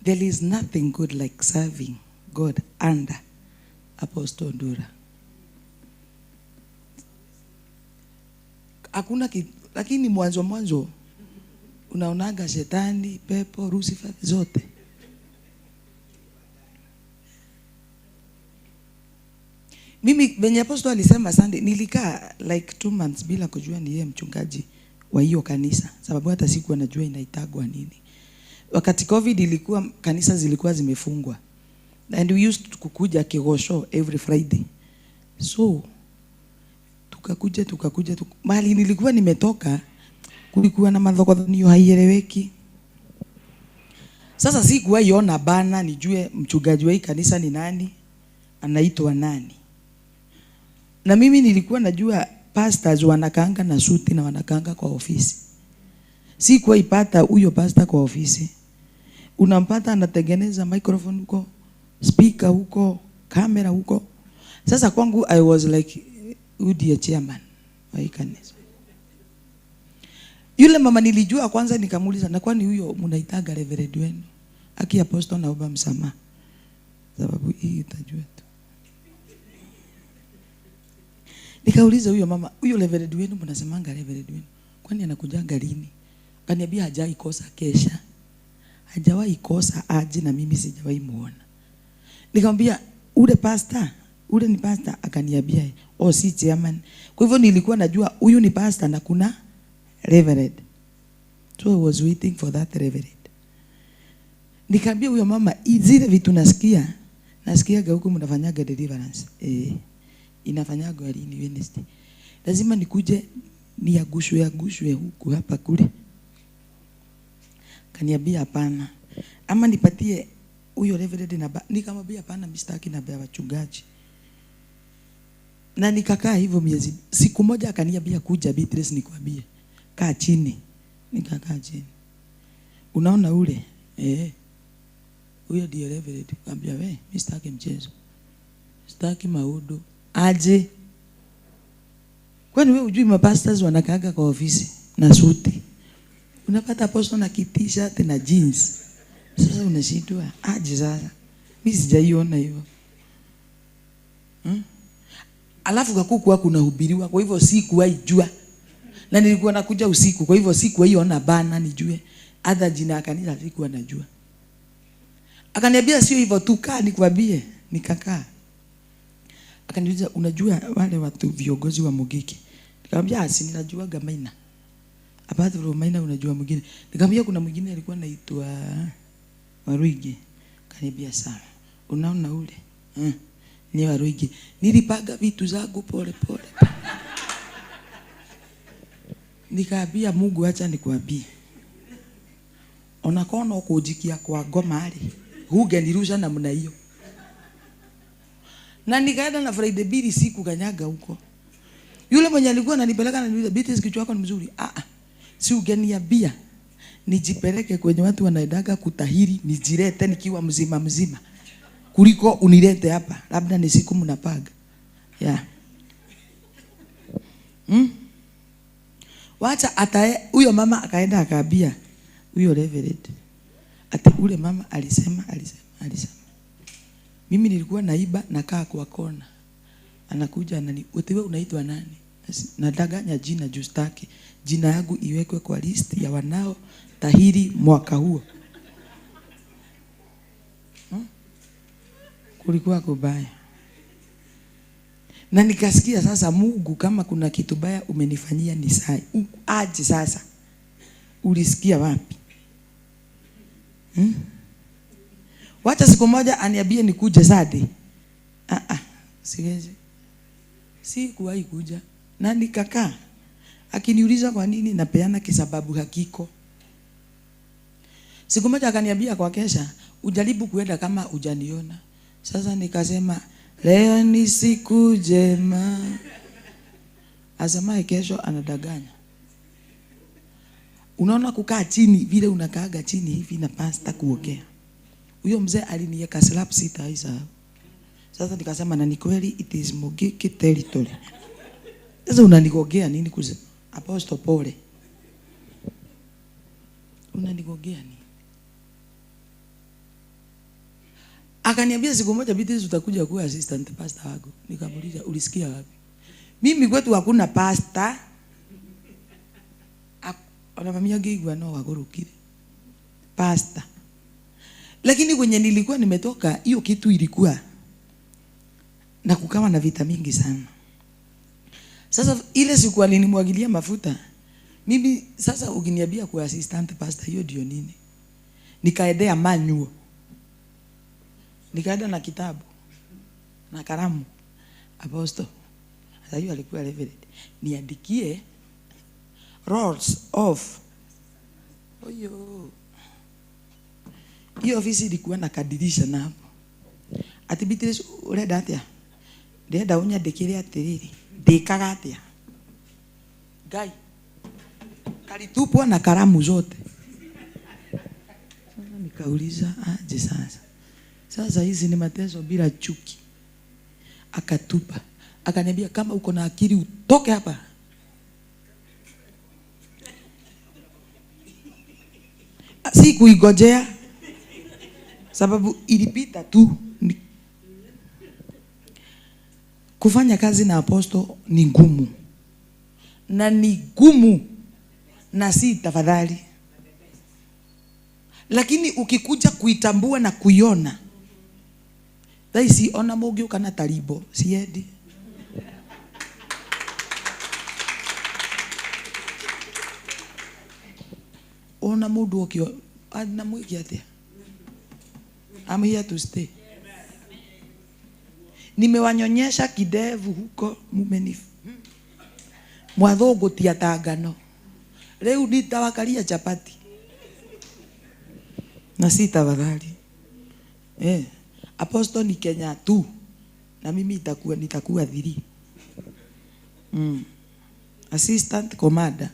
There is nothing good like serving God under Apostle Ndura. Hakuna kitu, lakini mwanzo mwanzo unaonaga shetani, pepo, Lucifer zote. Mimi venye apostle alisema Sunday, nilikaa like 2 months bila kujua ni yeye mchungaji wa hiyo kanisa, sababu hata sikuwa najua inaitagwa nini. Wakati COVID ilikuwa, kanisa zilikuwa zimefungwa, and we used to kukuja Kigosho every Friday. So tukakuja mahali nilikuwa nimetoka kulikuwa na madhokodhonio haieleweki. Sasa sikuwahi ona bana nijue mchungaji wa hii kanisa ni nani, anaitwa nani. Na mimi nilikuwa najua pastors wanakaanga na suti na wanakaanga kwa ofisi. Sikuwahi pata huyo pastor kwa ofisi. Unampata anatengeneza microphone huko, speaker huko, kamera huko. Sasa kwangu I was like, huyu ndiye chairman wa hii kanisa. Yule mama nilijua kwanza, nikamuuliza, na kwani huyo mnaitaga reverend wenu? Aki apostle, naomba msamaha, sababu hii utajua tu. Nikauliza huyo mama, huyo reverend wenu mnasemanga reverend wenu, kwani anakujanga lini? Akaniambia hajai kosa kesha. Hajawahi kosa aje, na mimi sijawahi muona. Nikamwambia ule pastor, ule ni pastor? Akaniambia oh, si chairman. Kwa hivyo nilikuwa najua huyu ni pastor na kuna reverend. So I was waiting for that reverend. Nikamwambia huyo mama, zile vitu nasikia, nasikiaga huko mnafanyaga deliverance. Inafanyaga lini? Wednesday. Lazima nikuje niagushwe huku hapa kule. Kaniambia hapana. Ama nipatie huyo reverend namba. Nikamwambia hapana, mimi sitaki namba ya wachungaji. Na nikakaa hivyo miezi. Siku moja akaniambia kuja Beatrice nikwambie. Kaa chini. Nikakaa chini. Unaona ule? Huyo ndiye reverend. Nikamwambia we, mimi sitaki mchezo. Sitaki maudu. Aje. Kwani wewe hujui mapastors wanakaaga kwa ofisi na suti? Unapata apostle na t-shirt na jeans. Sasa unashindwa aje sasa? Mimi sijaiona hivyo. Alafu hakukuwa kunahubiriwa, kwa hivyo sikuwahi jua. Na nilikuwa nakuja usiku, kwa hivyo sikuwahi ona bana nijue. Hata jina ya kanisa sikuwa najua. Akaniambia sio hivyo tu, kaa nikwambie. Nikakaa. Akaniuliza unajua wale watu viongozi wa Mugiki? Nikamwambia si ninajuaga Maina. Apart from Maina unajua mwingine? Nikamwambia kuna mwingine alikuwa anaitwa Waruigi. Akaniambia sawa. Unaona ule? Ni Waruigi. Nilipaga vitu zangu pole pole. Nikaambia Mungu acha nikwambie. Onakona ukujikia kwa ngoma ali. Hungenirusha namna hiyo. Na nikaenda na Friday bili siku kanyaga huko. Yule mwenye alikuwa ananipeleka ananiuliza, Beatrice kichwa chako ni mzuri? Si ungeniambia nijipeleke kwenye watu wanaendaga kutahiri nijilete nikiwa mzima mzima, kuliko unilete hapa labda ni siku mnapaga. Yeah. Wacha atae huyo mama akaenda akaambia huyo reverend. Ati ule mama alisema. Mimi nilikuwa naiba nakaa kwa kona. Anakuja anani, wewe unaitwa nani? Nadanganya jina juu sitaki jina yangu iwekwe kwa list ya wanao tahiri mwaka huo. Kulikuwa kubaya. Na nikasikia sasa, Mungu kama kuna kitu baya umenifanyia ni sai. Aje sasa. Ulisikia wapi? Wacha siku moja aniambie nikuje Sunday. Siwezi. Sikuwahi kuja. Na nikakaa. Akiniuliza kwa nini napeana kisababu hakiko. Siku moja akaniambia kwa kesha, ujaribu kuenda kama hujaniona. Sasa nikasema leo ni siku njema. Asemaye kesho anadanganya. Unaona kukaa chini vile unakaaga chini hivi na pasta kuongea. Huyo mzee aliniweka slap sita hizo. Sasa nikasema na ni kweli it is Mugiki territory. Sasa unanigogea nini kuze? Apostle pole. Unanigogea nini? Akaniambia siku moja Beatrice utakuja kuwa assistant pastor wangu. Nikamuuliza ulisikia wapi? Mimi kwetu hakuna pastor. Anamwambia ngeigua no wagurukire. Pastor. Lakini kwenye nilikuwa nimetoka hiyo kitu ilikuwa Na kukawa na vita mingi sana. Sasa ile siku alinimwagilia mafuta, mimi sasa ukiniambia kwa assistant pastor hiyo ndio nini? Nikaendea manual. Nikaenda na kitabu na kalamu. Apostle, sasa hiyo alikuwa reverend. Niandikie rolls off. Oyo. Hiyo ofisi ilikuwa na kadirisha na hapo. Ati Beatrice urenda atia? Ndĩrenda ũnyandĩkĩre atĩrĩrĩ, ndĩkaga atĩa? Ngai kalitupwa na kalamu zote. Sasa nikauliza aje sasa? Sasa hizi ni mateso bila chuki. Akatupa. Akaniambia kama uko na akili utoke hapa. Si kuigojea sababu ilipita tu. Kufanya kazi na aposto ni ngumu. Na ni ngumu na si tafadhali. Lakini ukikuja kuitambua na kuiona, thaa ona mũngĩũka na taribo siendi. Ona mũndũ okio na mwĩke atĩa? I'm here to stay. Nimewanyonyesha kidevu huko mumenifu. Mwathũngũtia ta ngano. Rĩu nitawakaria chapati. Na si tafadhali. Apostle ni Kenya tu. Na mimi nitakuwa 3. Assistant commander.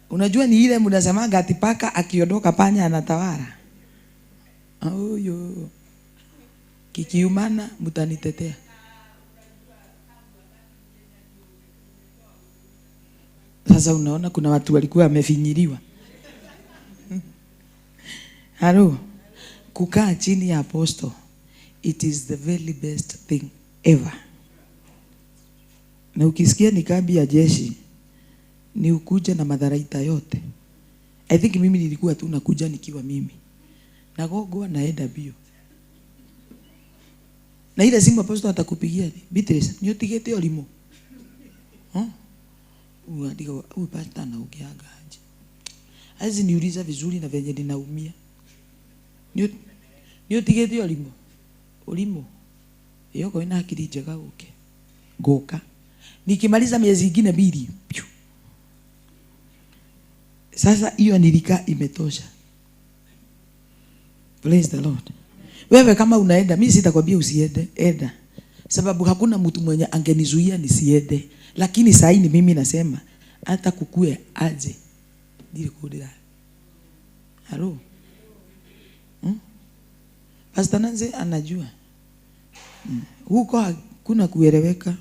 Unajua ni ile mnasemaga ati paka akiondoka panya anatawala. Oyo. Kikiumana mtanitetea. Sasa unaona kuna watu walikuwa wamefinyiliwa. Halo. Kukaa chini ya apostle, it is the very best thing ever. Na ukisikia ni kambi ya jeshi, ni ukuja na madharaita yote. I think mimi nilikuwa tu nakuja nikiwa mimi. Nagogwa naenda bio. Na ile simu apostle atakupigia, Beatrice, ni utigete olimo. Uandika huyu pastor anaongeaga aje? Hazi niuliza vizuri na venye ninaumia. Ni utigete olimo. Olimo. Yoko ina akili njega uke. Goka. Nikimaliza miezi ingine 2. Sasa hiyo nilika imetosha. Praise the Lord. Wewe kama unaenda, mimi sitakwambia usiende, enda. Sababu hakuna mtu mwenye angenizuia nisiende. Lakini saa hii ni mimi nasema hata kukue aje. Ndiri. Halo. Pastor Nancy anajua. Huko hakuna kueleweka.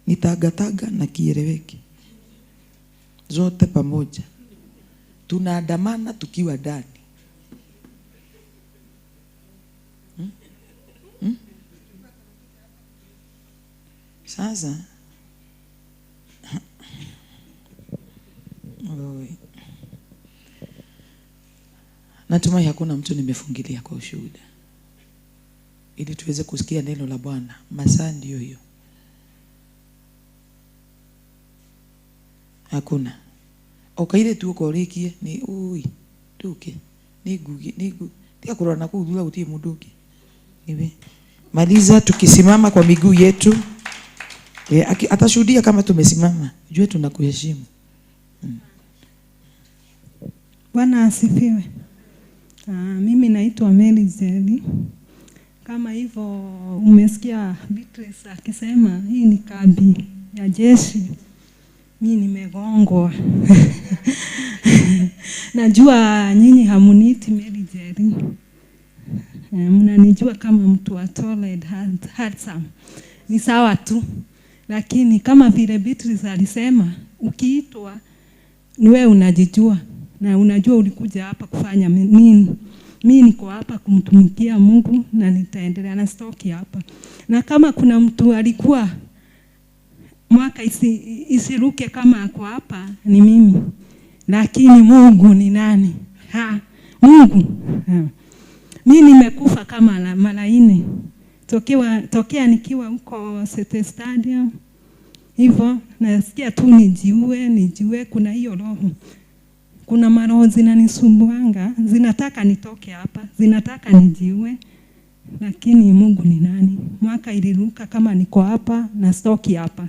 Ni tagataga na kieleweke. Zote pamoja. Tunaandamana tukiwa ndani. Sasa natumai hakuna mtu nimefungilia kwa ushuhuda, ili tuweze kusikia neno la Bwana. Masaa ndio hiyo. Hakuna. Okaire tu ukorikie ni ui tuke ni gugi ni gu tia kurona kuthura gutie mundu ungi. Niwe maliza tukisimama kwa miguu yetu. Atashuhudia kama tumesimama. Jue tunakuheshimu. Bwana asifiwe. Mimi naitwa Mary Zeli. Kama hivyo umesikia Beatrice akisema hii ni kambi ya jeshi. Mimi nimegongwa. Najua nyinyi hamuniiti Mary Zeli. Mnanijua kama mtu wa tall and handsome. Ni sawa tu. Lakini kama vile Beatrice alisema, ukiitwa ni wewe unajijua na unajua ulikuja hapa kufanya nini. Mimi niko hapa kumtumikia Mungu na nitaendelea na stoki hapa. Na kama kuna mtu alikuwa mwaka isiruke kama ako hapa ni mimi. Lakini Mungu ni nani? Ha, Mungu. Ha. Mi nimekufa kama mara 4. Tokea nikiwa huko City Stadium. Hivyo nasikia tu nijiue, kuna hiyo roho. Kuna maroho zinanisumbuanga, zinataka nitoke hapa, zinataka nijiue. Lakini Mungu ni nani? Mwaka iliruka kama niko hapa na stoki hapa.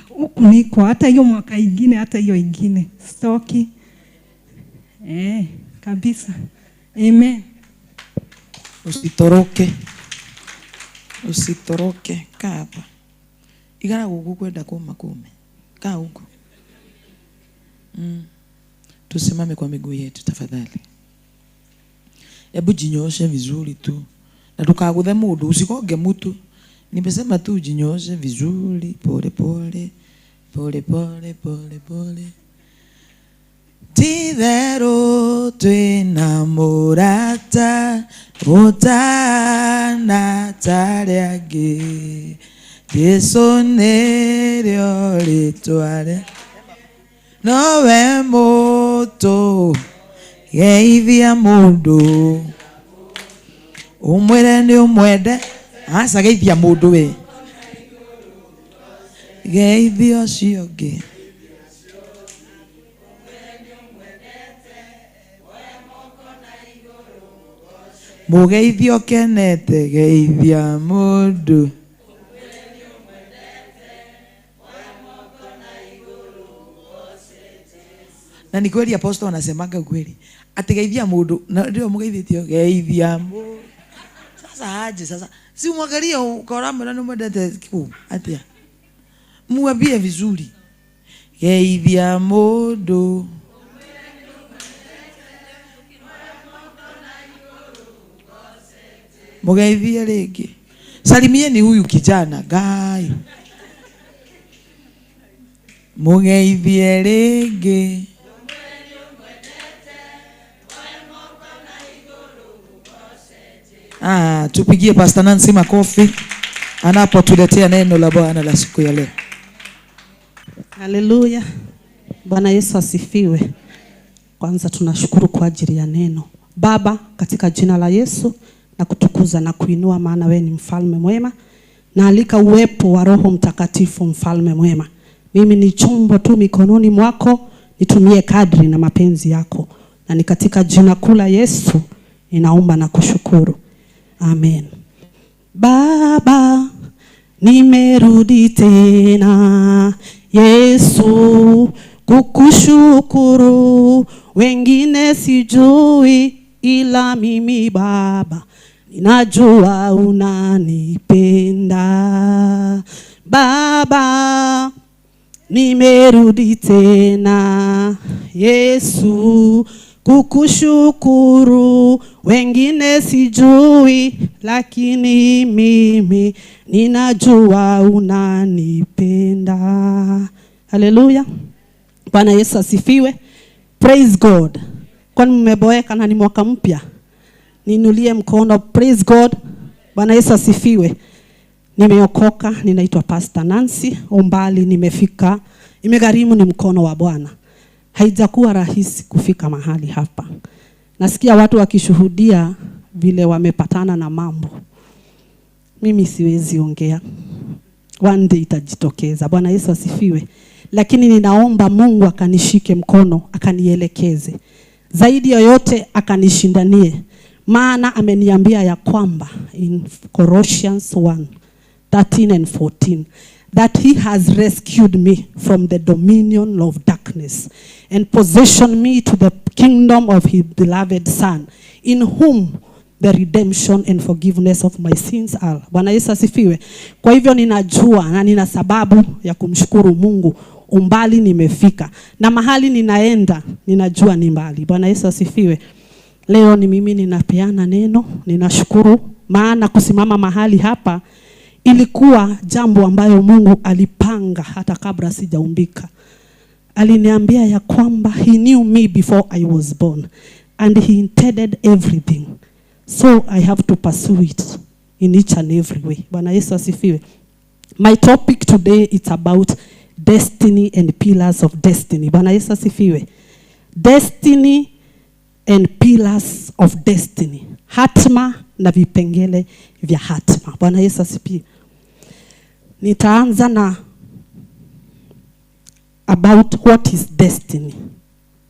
Huku niko hata hiyo mwaka ingine, hata hiyo ingine stoki. Kabisa. Amen. Usitoroke. Usitoroke. Kaa hapa. Igara guku kwenda kuma kume. Kaa huko. Tusimame kwa miguu yetu tafadhali. Hebu jinyooshe vizuri tu. Na tukaguthe mundu, usikonge mtu. Nimesema tu jinyooshe vizuri, pole pole, pole pole, pole pole. Tidero twina murata utana tariage Jesu nĩrĩo rĩtwa rĩa nowe mũtũ geithia mũndũ ũmwĩre nĩ ũmwende aca geithia mũndũ we geithia ũcio ũngĩ. Mũgeithia ũkenete geithia mũndũ. Na ni kweli apostle anasemaga kweli. Ati geithia mũndũ na ndio mũgeithĩtio geithia mũndũ. Sasa aje sasa. Si umwangalie ukora mwana nĩ mwendete ku atia. Muambie vizuri. Geithia mũndũ. Mũgeithie rĩngĩ. Salimieni huyu kijana Ngai. Mũgeithie rĩngĩ. Tupigie Pastor Nancy makofi anapotuletea neno la Bwana la siku ya leo. Haleluya. Bwana Yesu asifiwe. Kwanza tunashukuru kwa ajili ya neno. Baba, katika jina la Yesu na kutukuza na kuinua, maana wewe ni mfalme mwema. Naalika uwepo wa Roho Mtakatifu, mfalme mwema. Mimi ni chombo tu mikononi mwako, nitumie kadri na mapenzi yako. Na ni katika jina kuu la Yesu ninaomba na kushukuru. Amen. Baba, nimerudi tena Yesu kukushukuru. Wengine sijui ila mimi Baba ninajua unanipenda. Baba, nimerudi tena Yesu kukushukuru. Wengine sijui lakini mimi ninajua unanipenda. Haleluya. Bwana Yesu asifiwe. Praise God. Kwani mmeboeka na ni mwaka mpya? Niinulie mkono. Praise God. Bwana Yesu asifiwe. Nimeokoka, ninaitwa Pastor Nancy. Umbali nimefika, imegharimu ni mkono wa Bwana. Haijakuwa rahisi kufika mahali hapa. Nasikia watu wakishuhudia vile wamepatana na mambo. Mimi siwezi ongea. One day itajitokeza. Bwana Yesu asifiwe. Lakini ninaomba Mungu akanishike mkono, akanielekeze. Zaidi ya yote akanishindanie. Maana ameniambia ya kwamba in Colossians 1:13 and 14 that he has rescued me from the dominion of darkness and positioned me to the kingdom of his beloved Son, in whom the redemption and forgiveness of my sins are. Bwana Yesu asifiwe. Kwa hivyo ninajua na nina sababu ya kumshukuru Mungu. Umbali nimefika na mahali ninaenda ninajua ni mbali. Bwana Yesu asifiwe. Leo ni mimi ninapeana neno, ninashukuru maana kusimama mahali hapa ilikuwa jambo ambayo Mungu alipanga hata kabla sijaumbika. Aliniambia ya kwamba he knew me before I was born and he intended everything. So I have to pursue it in each and every way. Bwana Yesu asifiwe. My topic today is about destiny and pillars of destiny. Bwana Yesu asifiwe. Destiny and pillars of destiny. Hatma na vipengele vya hatma. Bwana Yesu asifiwe. Nitaanza na about what is destiny.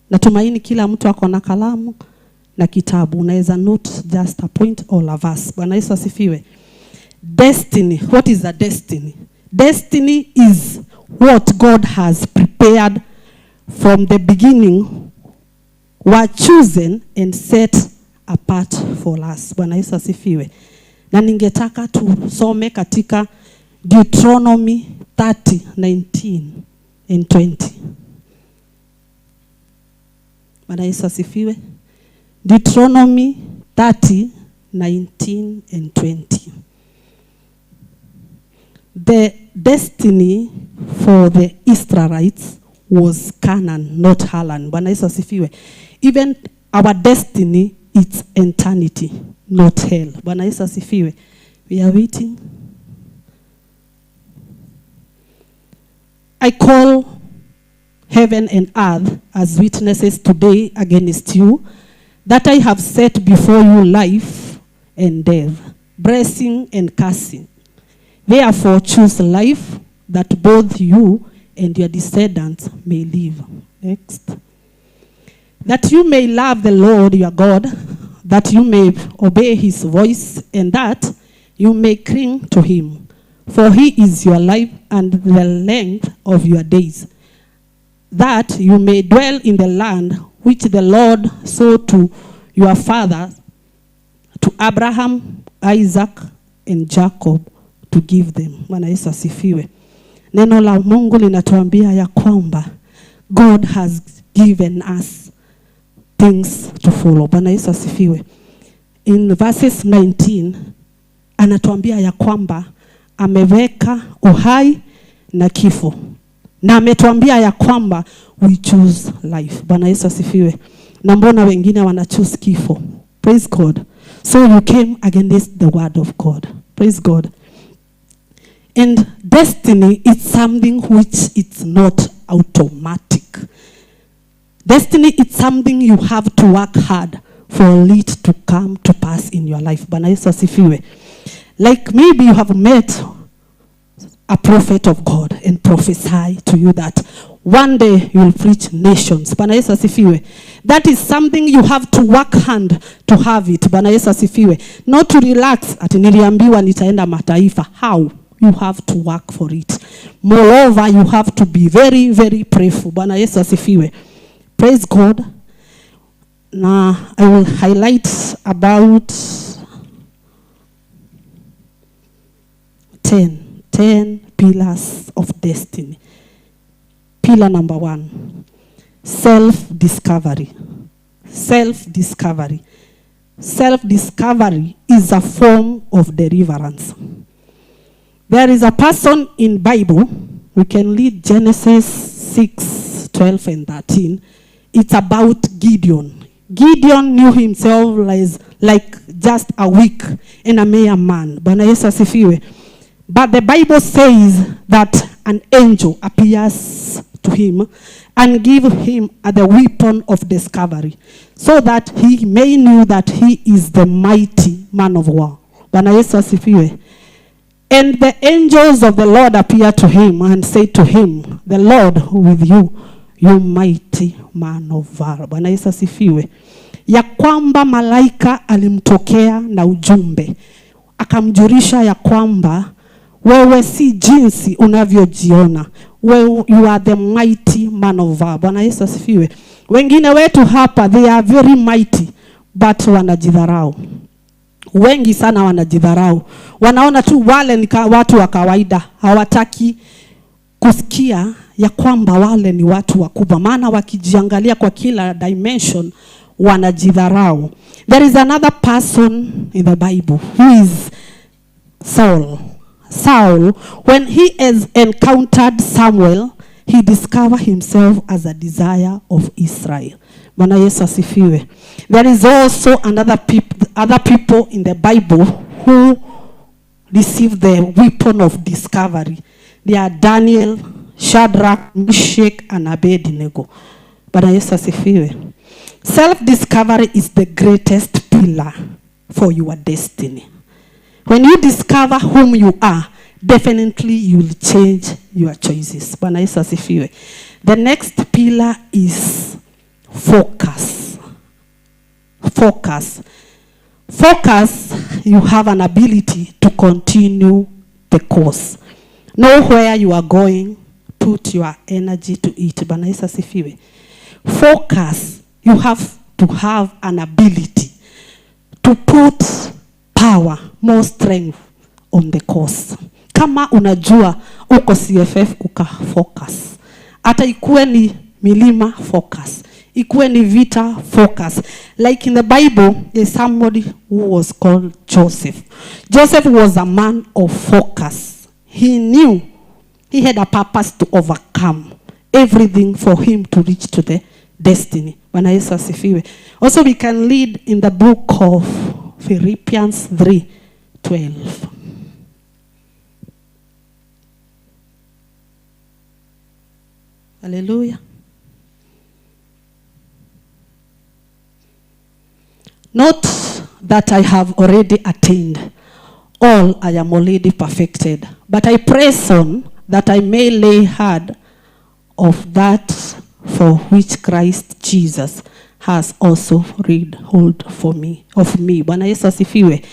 Natumaini kila mtu ako na kalamu na kitabu. Unaweza note just a point or a verse. Bwana Yesu asifiwe. Destiny. What is a destiny? Destiny is what God has prepared from the beginning, were chosen and set apart for us. Bwana Yesu asifiwe. Na ningetaka tusome katika Deuteronomy 30:19 and 20. Bwana Yesu asifiwe. Deuteronomy 30:19 and 20. The destiny for the Israelites was Canaan, not Haran. Bwana Yesu asifiwe. Even our destiny is eternity, not hell. Bwana Yesu asifiwe. We are waiting. I call heaven and earth as witnesses today against you, that I have set before you life and death, blessing and cursing. Therefore choose life, that both you and your descendants may live. Next. That you may love the Lord your God, that you may obey his voice, and that you may cling to him. For he is your life and the length of your days, that you may dwell in the land which the Lord swore to your fathers, to Abraham, Isaac, and Jacob, to give them. Bwana Yesu asifiwe. Neno la Mungu linatuambia ya kwamba God has given us things to follow. Bwana Yesu asifiwe. In verses 19 anatuambia ya kwamba ameweka uhai na kifo, na ametuambia ya kwamba we choose life. Bwana Yesu asifiwe. Na mbona wengine wana choose kifo? Praise God. So you came against the word of God. Praise God. And destiny is something which it's not automatic. Destiny is something you have to work hard for it to come to pass in your life. Bwana Yesu asifiwe. Like maybe you have met a prophet of God and prophesy to you that one day you will preach nations. Bwana Yesu asifiwe. That is something you have to work hard to have it. Bwana Yesu asifiwe. Not to relax. Ati niliambiwa nitaenda mataifa. How? You have to work for it. Moreover, you have to be very, very prayerful. Bwana Yesu asifiwe. Praise God. Now, I will highlight about 10 pillars of destiny. Pillar number 1, self-discovery. Self-discovery. Self-discovery is a form of deliverance. There is a person in Bible, we can read Genesis 6, 12 and 13. It's about Gideon. Gideon knew himself like just a weak and a mere man. Bwana Yesu asifiwe. But the Bible says that an angel appears to him and give him the weapon of discovery, so that he may know that he is the mighty man of war. Bwana Yesu asifiwe. And the angels of the Lord appeared to him and said to him, the Lord with you, you mighty man of valor. Bwana Yesu asifiwe. Ya kwamba malaika alimtokea na ujumbe, akamjulisha ya kwamba wewe si jinsi unavyojiona. Wewe, you are the mighty man of valor. Bwana Yesu asifiwe. Wengine wetu hapa, they are very mighty, but wanajidharau. Wengi sana wanajidharau. Wanaona tu wale ni watu wa kawaida. Hawataki kusikia ya kwamba wale ni watu wakubwa. Maana wakijiangalia kwa kila dimension wanajidharau. There is another person in the Bible who is Saul. Saul, when he has encountered Samuel, he discovered himself as a desire of Israel. Bwana Yesu asifiwe. There is also another other people in the Bible who received the weapon of discovery. They are Daniel, Shadrach, Meshach, and Abednego. Bwana Yesu asifiwe. Self-discovery is the greatest pillar for your destiny. When you discover whom you are, definitely you will change your choices. Bwana Yesu asifiwe. The next pillar is focus. Focus. Focus, you have an ability to continue the course. Know where you are going, put your energy to it. Bwana Yesu asifiwe. Focus, you have to have an ability to put power, more strength on the course. Kama unajua uko CFF, uka focus. Hata ikuwe ni milima, focus. Ikuwe ni vita, focus. Like in the Bible, there's somebody who was called Joseph. Joseph was a man of focus. He knew he had a purpose to overcome everything for him to reach to the destiny. Bwana Yesu asifiwe. Also, we can read in the book of Philippians 3:12. Hallelujah. Not that I have already attained, all I am already perfected, but I press on that I may lay hold of that for which Christ Jesus has also laid hold for me, of me. Bwana Yesu asifiwe.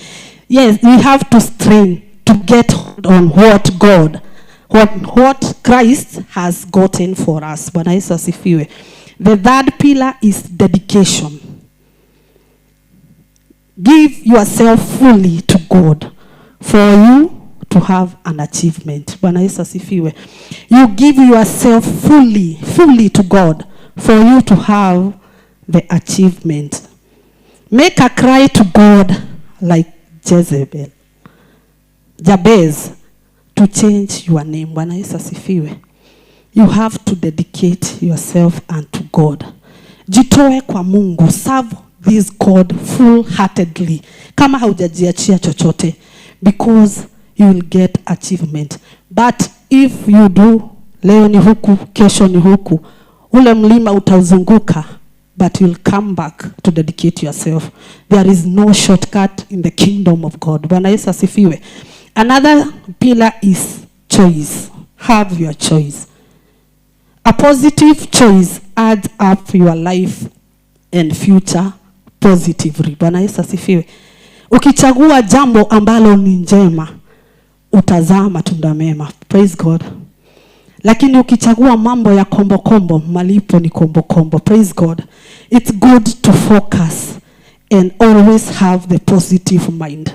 Yes, we have to strain to get hold on what God, what Christ has gotten for us. Bwana Yesu asifiwe. The third pillar is dedication. Give yourself fully to God for you to have an achievement. Bwana Yesu asifiwe. You give yourself fully, fully to God for you to have the achievement. Make a cry to God like Jezebel, Jabez, to change your name. Bwana Yesu asifiwe. You have to dedicate yourself unto God. Jitoe kwa Mungu. Serve this God full-heartedly. Kama haujajiachia chochote, because you will get achievement. But if you do, leo ni huku, kesho ni huku, ule mlima utauzunguka, but you'll come back to dedicate yourself. There is no shortcut in the kingdom of God. Bwana Yesu asifiwe. Another pillar is choice. Have your choice. A positive choice adds up your life and future positively. Bwana Yesu asifiwe. Ukichagua jambo ambalo ni njema, utazaa matunda mema. Praise God. Lakini ukichagua mambo ya kombo kombo, malipo ni kombo kombo. Praise God. It's good to focus and always have the positive mind.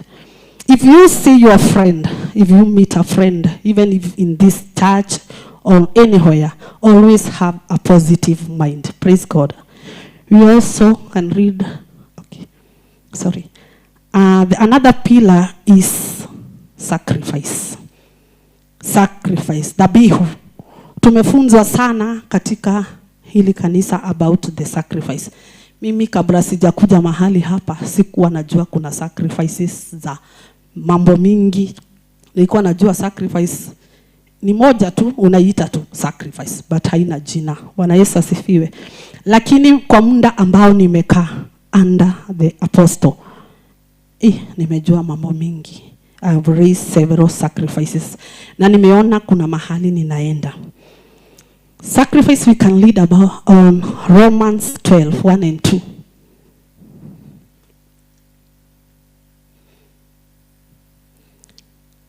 If you see your friend, if you meet a friend, even if in this church or anywhere, always have a positive mind. Praise God. We also can read, okay, sorry. Another pillar is sacrifice. Sacrifice, dhabihu. Tumefunzwa sana katika hili kanisa about the sacrifice. Mimi kabla sijakuja mahali hapa, sikuwa najua kuna sacrifices za mambo mingi. Nilikuwa najua sacrifice ni moja tu, unaiita tu sacrifice, but haina jina. Bwana Yesu asifiwe. Lakini kwa muda ambao nimekaa under the apostle, nimejua mambo mingi. I have raised several sacrifices. Na nimeona kuna mahali ninaenda. Sacrifice we can read about on Romans 12:1 and 2.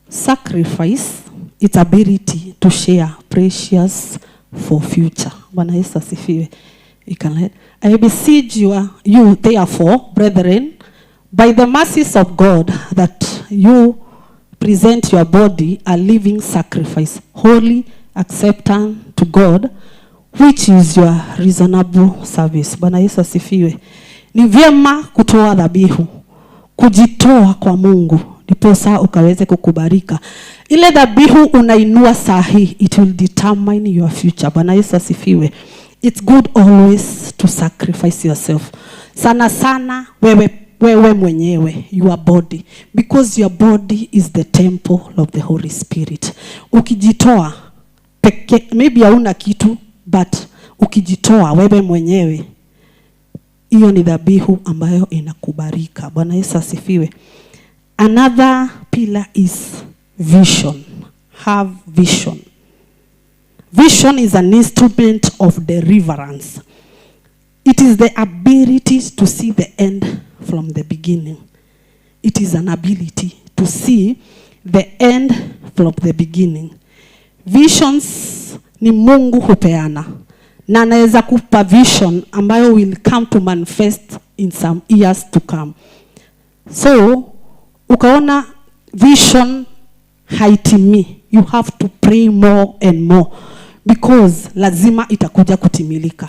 Sacrifice, its ability to share precious for future. Bwana Yesu asifiwe. You can let. I beseech you therefore, brethren, by the mercies of God, that you present your body a living sacrifice, holy, acceptable to God, which is your reasonable service. Bwana Yesu asifiwe. Ni vyema kutoa dhabihu, kujitoa kwa Mungu, ndiposa ukaweze kukubarika. Ile dhabihu unainua sahi, it will determine your future. Bwana Yesu asifiwe. It's good always to sacrifice yourself. Sana sana wewe mwenyewe, your body, because your body is the temple of the Holy Spirit. Ukijitoa peke, maybe hauna kitu, but ukijitoa wewe mwenyewe, Hiyo ni dhabihu ambayo inakubalika. Bwana Yesu asifiwe. Another pillar is vision. Have vision. Vision is an instrument of deliverance. It is the ability to see the end from the beginning. It is an ability to see the end from the beginning. Visions ni Mungu hupeana. Na anaweza kupa vision ambayo will come to manifest in some years to come. So, ukaona vision haitimii, you have to pray more and more, because lazima itakuja kutimilika.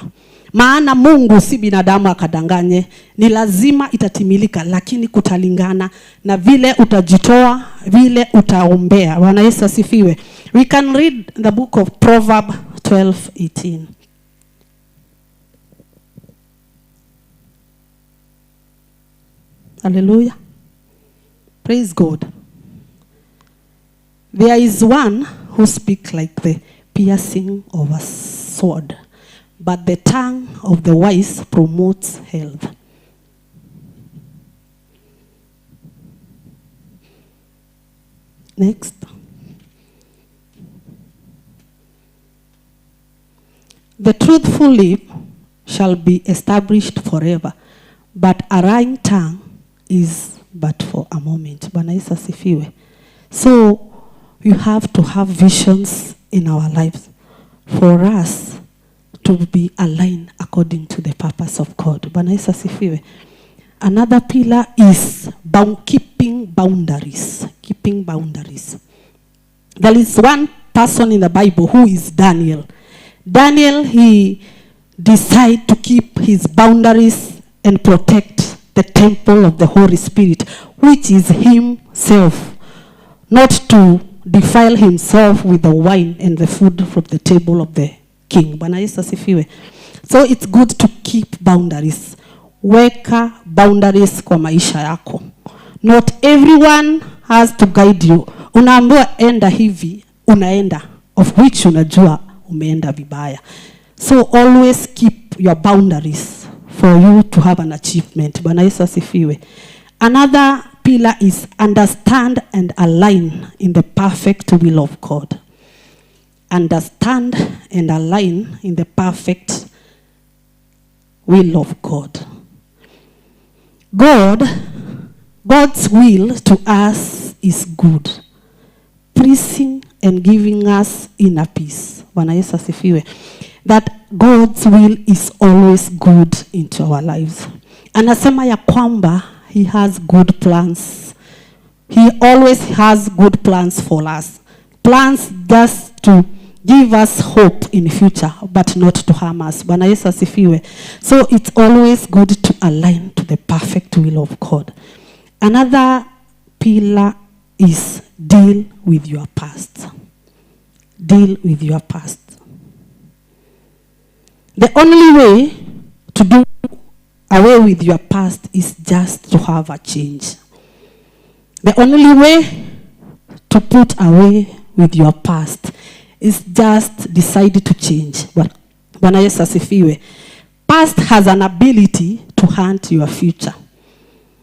Maana Mungu si binadamu akadanganye, ni lazima itatimilika, lakini kutalingana na vile utajitoa, vile utaombea. Bwana Yesu asifiwe. We can read the book of Proverbs 12:18. Hallelujah. Praise God. There is one who speaks like the piercing of a sword, but the tongue of the wise promotes health. Next. The truthful lip shall be established forever, but a lying tongue is but for a moment. Bwana Yesu asifiwe. So you have to have visions in our lives for us to be aligned according to the purpose of God. Bwana Yesu asifiwe. Another pillar is keeping boundaries. Keeping boundaries. There is one person in the Bible who is Daniel. Daniel, he decided to keep his boundaries and protect the temple of the Holy Spirit, which is himself, not to defile himself with the wine and the food from the table of the king. Bwana Yesu asifiwe. So it's good to keep boundaries. Weka boundaries kwa maisha yako. Not everyone has to guide you. Unaambiwa enda hivi, unaenda, of which unajua umeenda vibaya. So always keep your boundaries for you to have an achievement. Bwana Yesu asifiwe. Another pillar is understand and align in the perfect will of God. Understand and align in the perfect will of God. God's will to us is good, pleasing and giving us inner peace. Bwana Yesu asifiwe. That God's will is always good into our lives. Anasema ya kwamba he has good plans. He always has good plans for us. Plans just to give us hope in future, but not to harm us. Bwana Yesu asifiwe. So it's always good to align to the perfect will of God. Another pillar is deal with your past. Deal with your past. The only way to do away with your past is just to have a change. The only way to put away with your past is just decide to change. Bwana Yesu asifiwe. Past has an ability to haunt your future.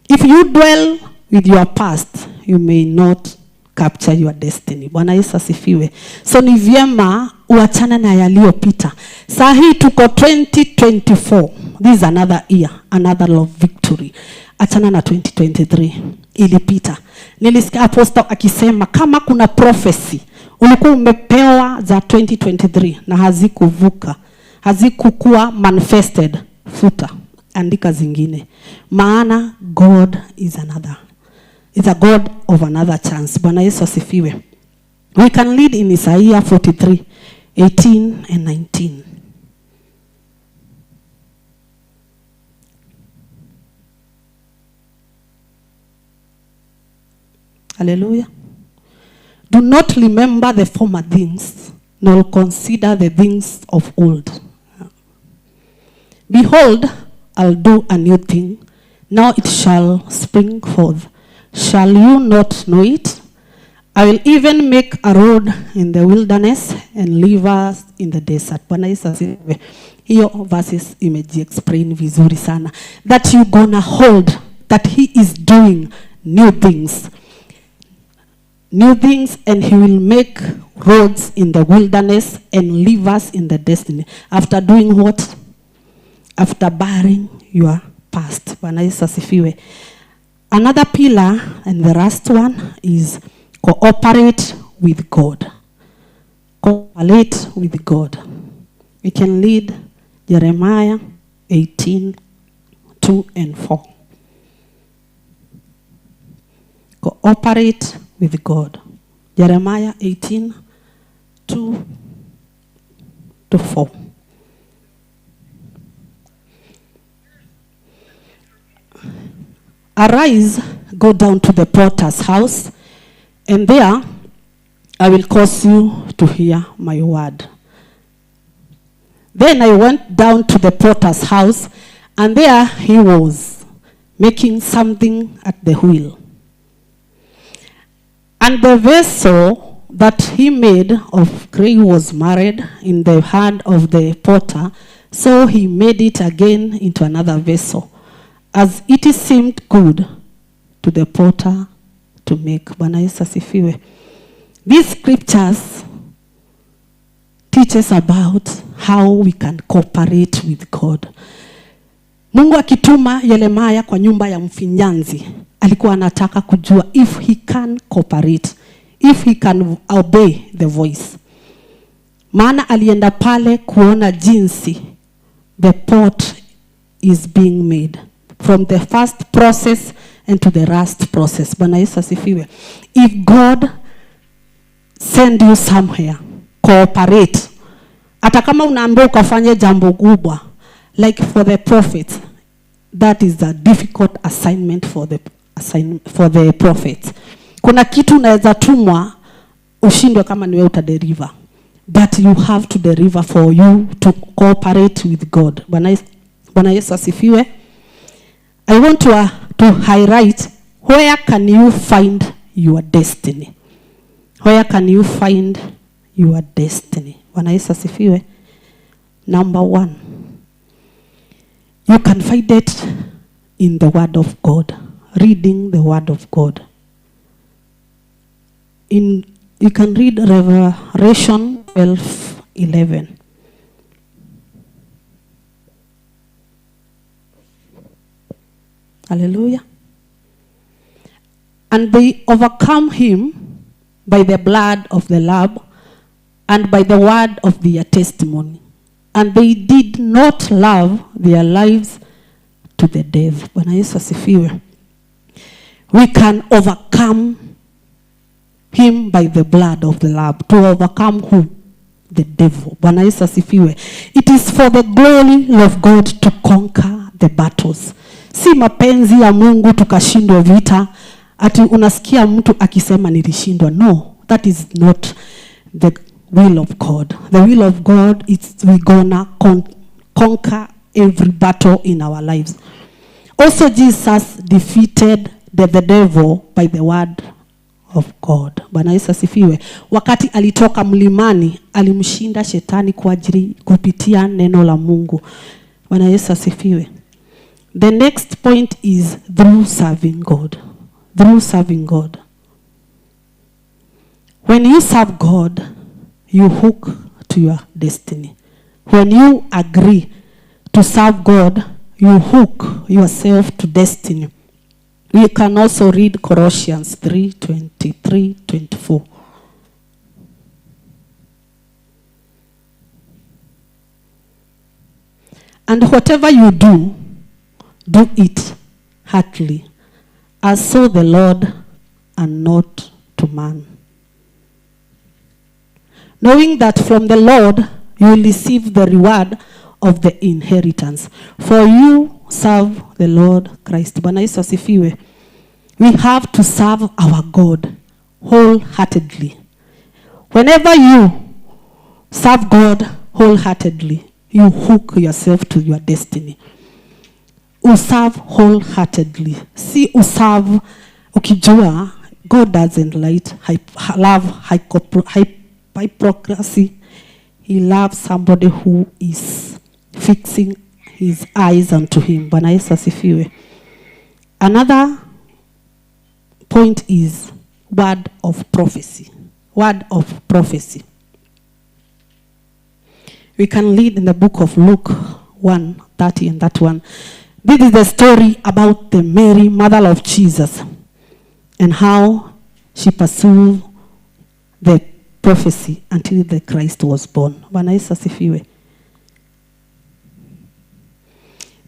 If you dwell with your past, you may not capture your destiny. Bwana Yesu asifiwe. So ni vyema uachane na yaliyopita. Saa hii tuko 2024. This is another year, another love victory. Achana na 2023 ilipita. Nilisikia apostle akisema kama kuna prophecy ulikuwa umepewa za 2023 na hazikuvuka, hazikukuwa manifested, futa, andika zingine. Maana God is another. Is a God of another chance. Bwana Yesu asifiwe. We can read in Isaiah 43:18 and 19. Hallelujah. Do not remember the former things, nor consider the things of old. Behold, I'll do a new thing. Now it shall spring forth. Shall you not know it? I will even make a road in the wilderness and rivers in the desert. Bwana Yesu asifiwe. Hiyo verses imejiexplain vizuri sana. That you gonna hold that he is doing new things. New things, and he will make roads in the wilderness and rivers in the destiny. After doing what? After burying your past. Bwana Yesu asifiwe. Another pillar, and the last one, is cooperate with God. Cooperate with God. We can read Jeremiah 18:2 and 4. Cooperate with God. Jeremiah 18:2 to 4. Arise, go down to the potter's house, and there I will cause you to hear my word. Then I went down to the potter's house, and there he was, making something at the wheel. And the vessel that he made of clay was marred in the hand of the potter, so he made it again into another vessel, as it seemed good to the potter to make. Bwana Yesu asifiwe. These scriptures teach us about how we can cooperate with God. Mungu akituma Yeremia kwa nyumba ya mfinyanzi, alikuwa anataka kujua if he can cooperate, if he can obey the voice. Maana alienda pale kuona jinsi the pot is being made from the first process and to the last process. Bwana Yesu asifiwe. If God send you somewhere, cooperate. Hata kama unaambiwa ukafanye jambo kubwa, like for the prophets, that is a difficult assignment for the prophets. Kuna kitu unaweza tumwa ushindwe kama ni wewe utadeliver. But you have to deliver for you to cooperate with God. Bwana Yesu asifiwe. I want to highlight, where can you find your destiny? Where can you find your destiny? Bwana Yesu asifiwe. Number one, you can find it in the Word of God, reading the Word of God. You can read Revelation 12:11. Hallelujah. And they overcome him by the blood of the Lamb and by the word of their testimony. And they did not love their lives to the death. Bwana Yesu asifiwe. We can overcome him by the blood of the Lamb. To overcome who? The devil. Bwana Yesu asifiwe. It is for the glory of God to conquer the battles. Si mapenzi ya Mungu tukashindwa vita. Ati unasikia mtu akisema nilishindwa. No, that is not the will of God. The will of God is we gonna conquer every battle in our lives. Also Jesus defeated the devil by the word of God. Bwana Yesu asifiwe. Wakati alitoka mlimani, alimshinda shetani kwa ajili kupitia neno la Mungu. Bwana Yesu asifiwe. The next point is through serving God. Through serving God. When you serve God, you hook to your destiny. When you agree to serve God, you hook yourself to destiny. We can also read Colossians 3:23, 24. And whatever you do, do it heartily, as so the Lord and not to man. Knowing that from the Lord you will receive the reward of the inheritance, for you serve the Lord Christ. Bwana Yesu asifiwe. We have to serve our God wholeheartedly. Whenever you serve God wholeheartedly, you hook yourself to your destiny. Userve wholeheartedly. Si userve ukijua God doesn't love hypocrisy. He loves somebody who is fixing his eyes unto him. Bwana Yesu asifiwe. Another point is word of prophecy. Word of prophecy. We can read in the book of Luke 1:30 and that one. This is the story about the Mary, mother of Jesus, and how she pursued the prophecy until the Christ was born. Bwana Yesu asifiwe.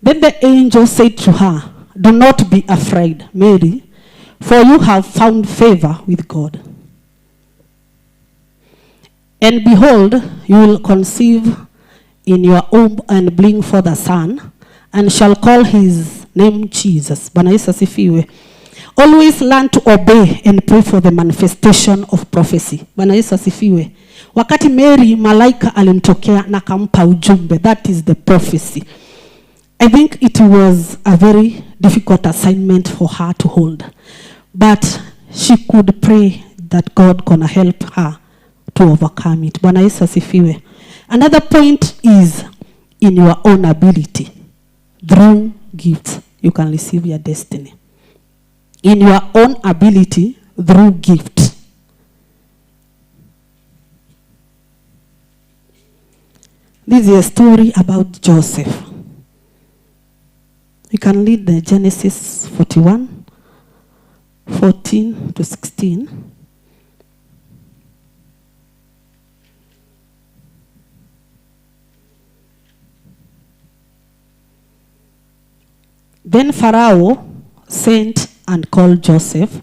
Then the angel said to her, "Do not be afraid, Mary, for you have found favor with God. And behold, you will conceive in your womb and bring forth a son, and shall call his name Jesus." Bwana Yesu asifiwe. Always learn to obey and pray for the manifestation of prophecy. Bwana Yesu asifiwe. Wakati Mary malaika alimtokea na akampa ujumbe, that is the prophecy. I think it was a very difficult assignment for her to hold. But she could pray that God gonna help her to overcome it. Bwana Yesu asifiwe. Another point is in your own ability. Through gifts, you can receive your destiny. In your own ability, through gift. This is a story about Joseph. You can read the Genesis 41, 14 to 16. Then Pharaoh sent and called Joseph,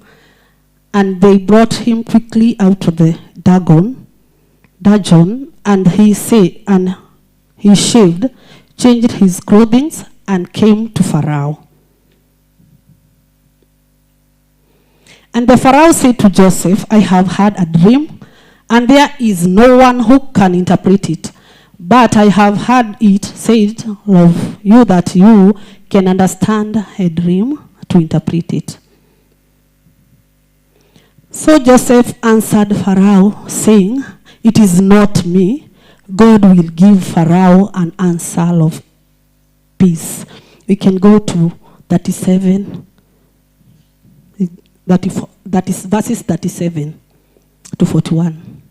and they brought him quickly out of the dungeon, and he shaved, changed his clothing, and came to Pharaoh. And the Pharaoh said to Joseph, "I have had a dream, and there is no one who can interpret it. But I have heard it said of you that you can understand a dream to interpret it." So Joseph answered Pharaoh, saying, "It is not me. God will give Pharaoh an answer of peace." We can go to 37, 34, that is verses 37 to 41.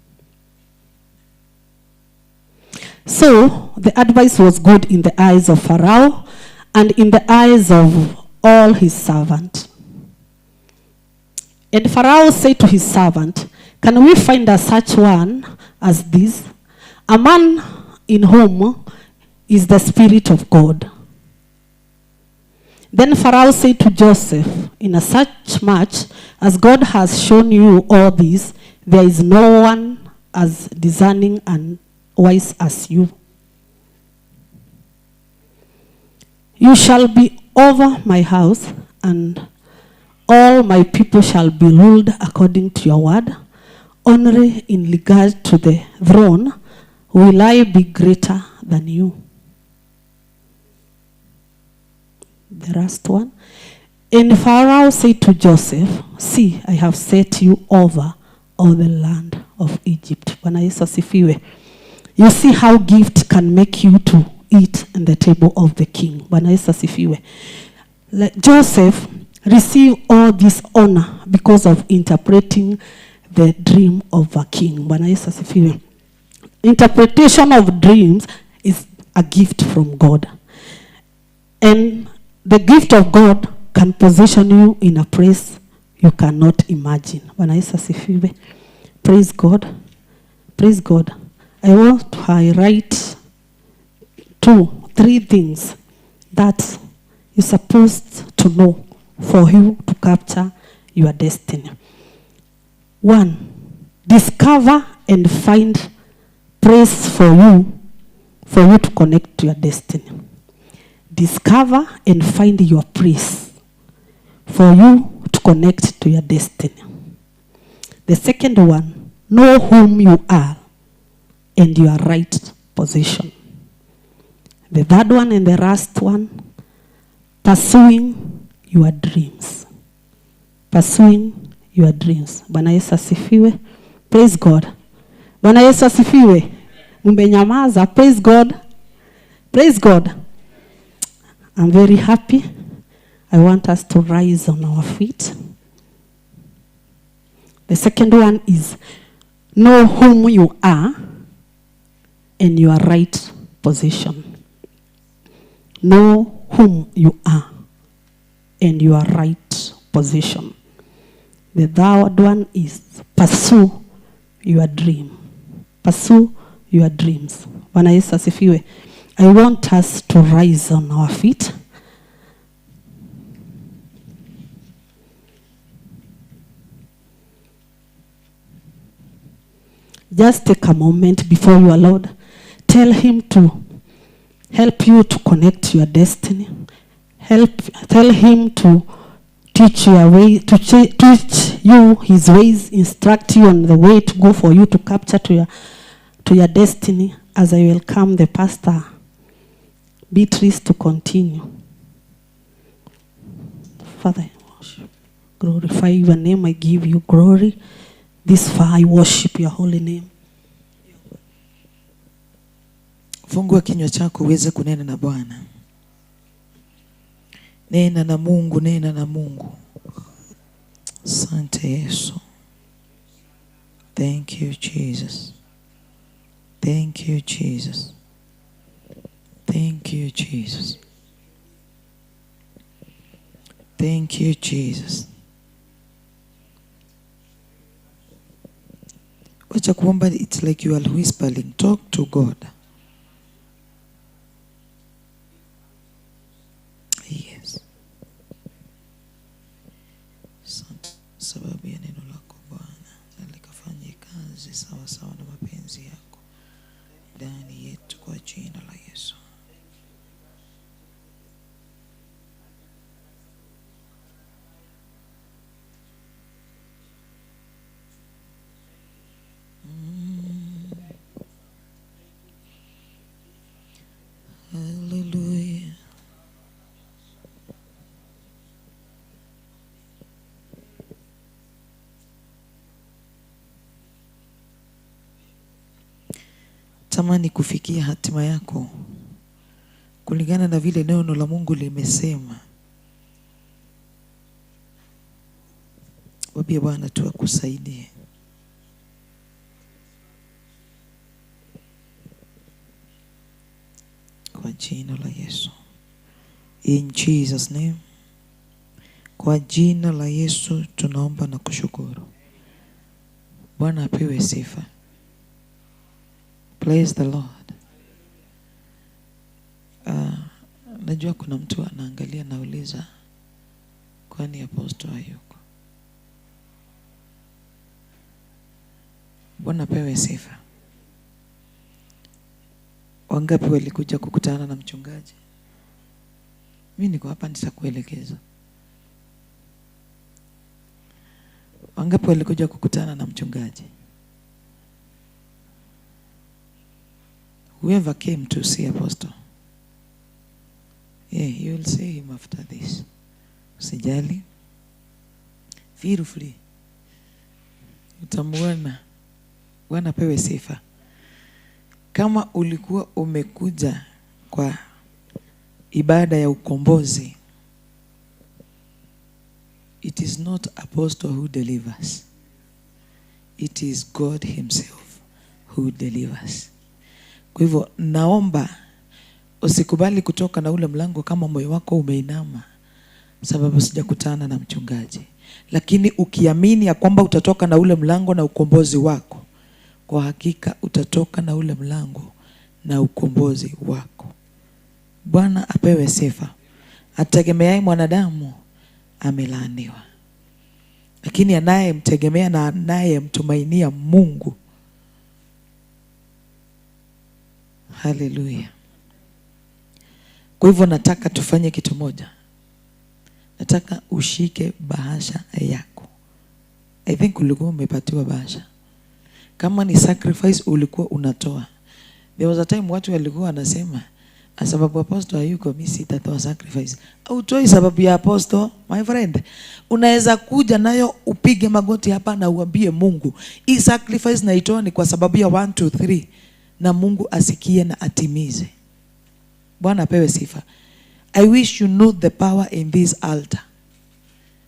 So the advice was good in the eyes of Pharaoh and in the eyes of all his servants. And Pharaoh said to his servant, "Can we find a such one as this, a man in whom is the Spirit of God?" Then Pharaoh said to Joseph, "In such much as God has shown you all this, there is no one as discerning and wise as you. You shall be over my house, and all my people shall be ruled according to your word. Only in regard to the throne will I be greater than you." The last one. And Pharaoh said to Joseph, "See, I have set you over all the land of Egypt." Bwana Yesu asifiwe. You see how gift can make you to eat in the table of the king. Bwana Yesu asifiwe. Joseph received all this honor because of interpreting the dream of a king. Bwana Yesu asifiwe. Interpretation of dreams is a gift from God. And the gift of God can position you in a place you cannot imagine. Bwana Yesu asifiwe. Praise God. Praise God. I want to highlight 2-3 things that you're supposed to know for you to capture your destiny. 1, discover and find place for you to connect to your destiny. Discover and find your place for you to connect to your destiny. The second one, know whom you are and your right position. The third one and the last one, pursuing your dreams. Pursuing your dreams. Bwana Yesu asifiwe. Praise God. Bwana Yesu asifiwe. Mmenyamaza. Praise God. Praise God. I'm very happy. I want us to rise on our feet. The second one is know whom you are and your right position. Know whom you are and your right position. The third one is pursue your dream. Pursue your dreams. Bwana Yesu asifiwe. I want us to rise on our feet. Just take a moment before your Lord. Tell him to help you to connect your destiny. Tell him to teach your way, to teach you his ways, instruct you on the way to go for you to capture to your destiny. As I welcome the pastor, Beatrice, to continue. Father, I worship, glorify your name. I give you glory. This far I worship your holy name. Fungua kinywa chako uweze kunena na Bwana. Nena na Mungu, nena na Mungu. Asante Yesu. Thank you Jesus. Thank you Jesus. Thank you Jesus. Thank you Jesus. Wacha kuomba, it's like you are whispering. Talk to God. Yes. Sababu ya neno lako Bwana, na likafanye kazi sawa sawa na mapenzi yako ndani yetu kwa jina la Yesu. Hallelujah. Tamani kufikia hatima yako kulingana na vile neno la Mungu limesema. Mwambie Bwana tu akusaidie. Kwa jina la Yesu. In Jesus name. Kwa jina la Yesu tunaomba na kushukuru. Bwana apewe sifa. Praise the Lord. Najua kuna mtu anaangalia nauliza, kwani apostle hayuko? Bwana apewe sifa. Wangapi walikuja kukutana na mchungaji? Mimi niko hapa nitakuelekeza. Wangapi walikuja kukutana na mchungaji? Whoever came to see apostle, yeah, you will see him after this. Usijali, feel free. Utamuona. Bwana pewe sifa. Kama ulikuwa umekuja kwa ibada ya ukombozi, it is not apostle who delivers. It is God himself who delivers. Kwa hivyo naomba usikubali kutoka na ule mlango kama moyo wako umeinama sababu sijakutana na mchungaji. Lakini ukiamini ya kwamba utatoka na ule mlango na ukombozi wako, kwa hakika utatoka na ule mlango na ukombozi wako. Bwana apewe sifa. Ategemeaye mwanadamu amelaaniwa, lakini anayemtegemea na anayemtumainia Mungu. Hallelujah. Kwa hivyo nataka tufanye kitu moja. Nataka ushike bahasha yako. I think ulikuwa umepatiwa bahasha. Kama ni sacrifice ulikuwa unatoa. There was a time watu walikuwa wanasema, Sababu apostle hayuko, mimi sitatoa sacrifice. Autoi sababu ya apostle, my friend. Unaweza kuja nayo upige magoti hapa na uambie Mungu, hii sacrifice naitoa ni kwa sababu ya 1 2 3, na Mungu asikie na atimize. Bwana apewe sifa. I wish you know the power in this altar.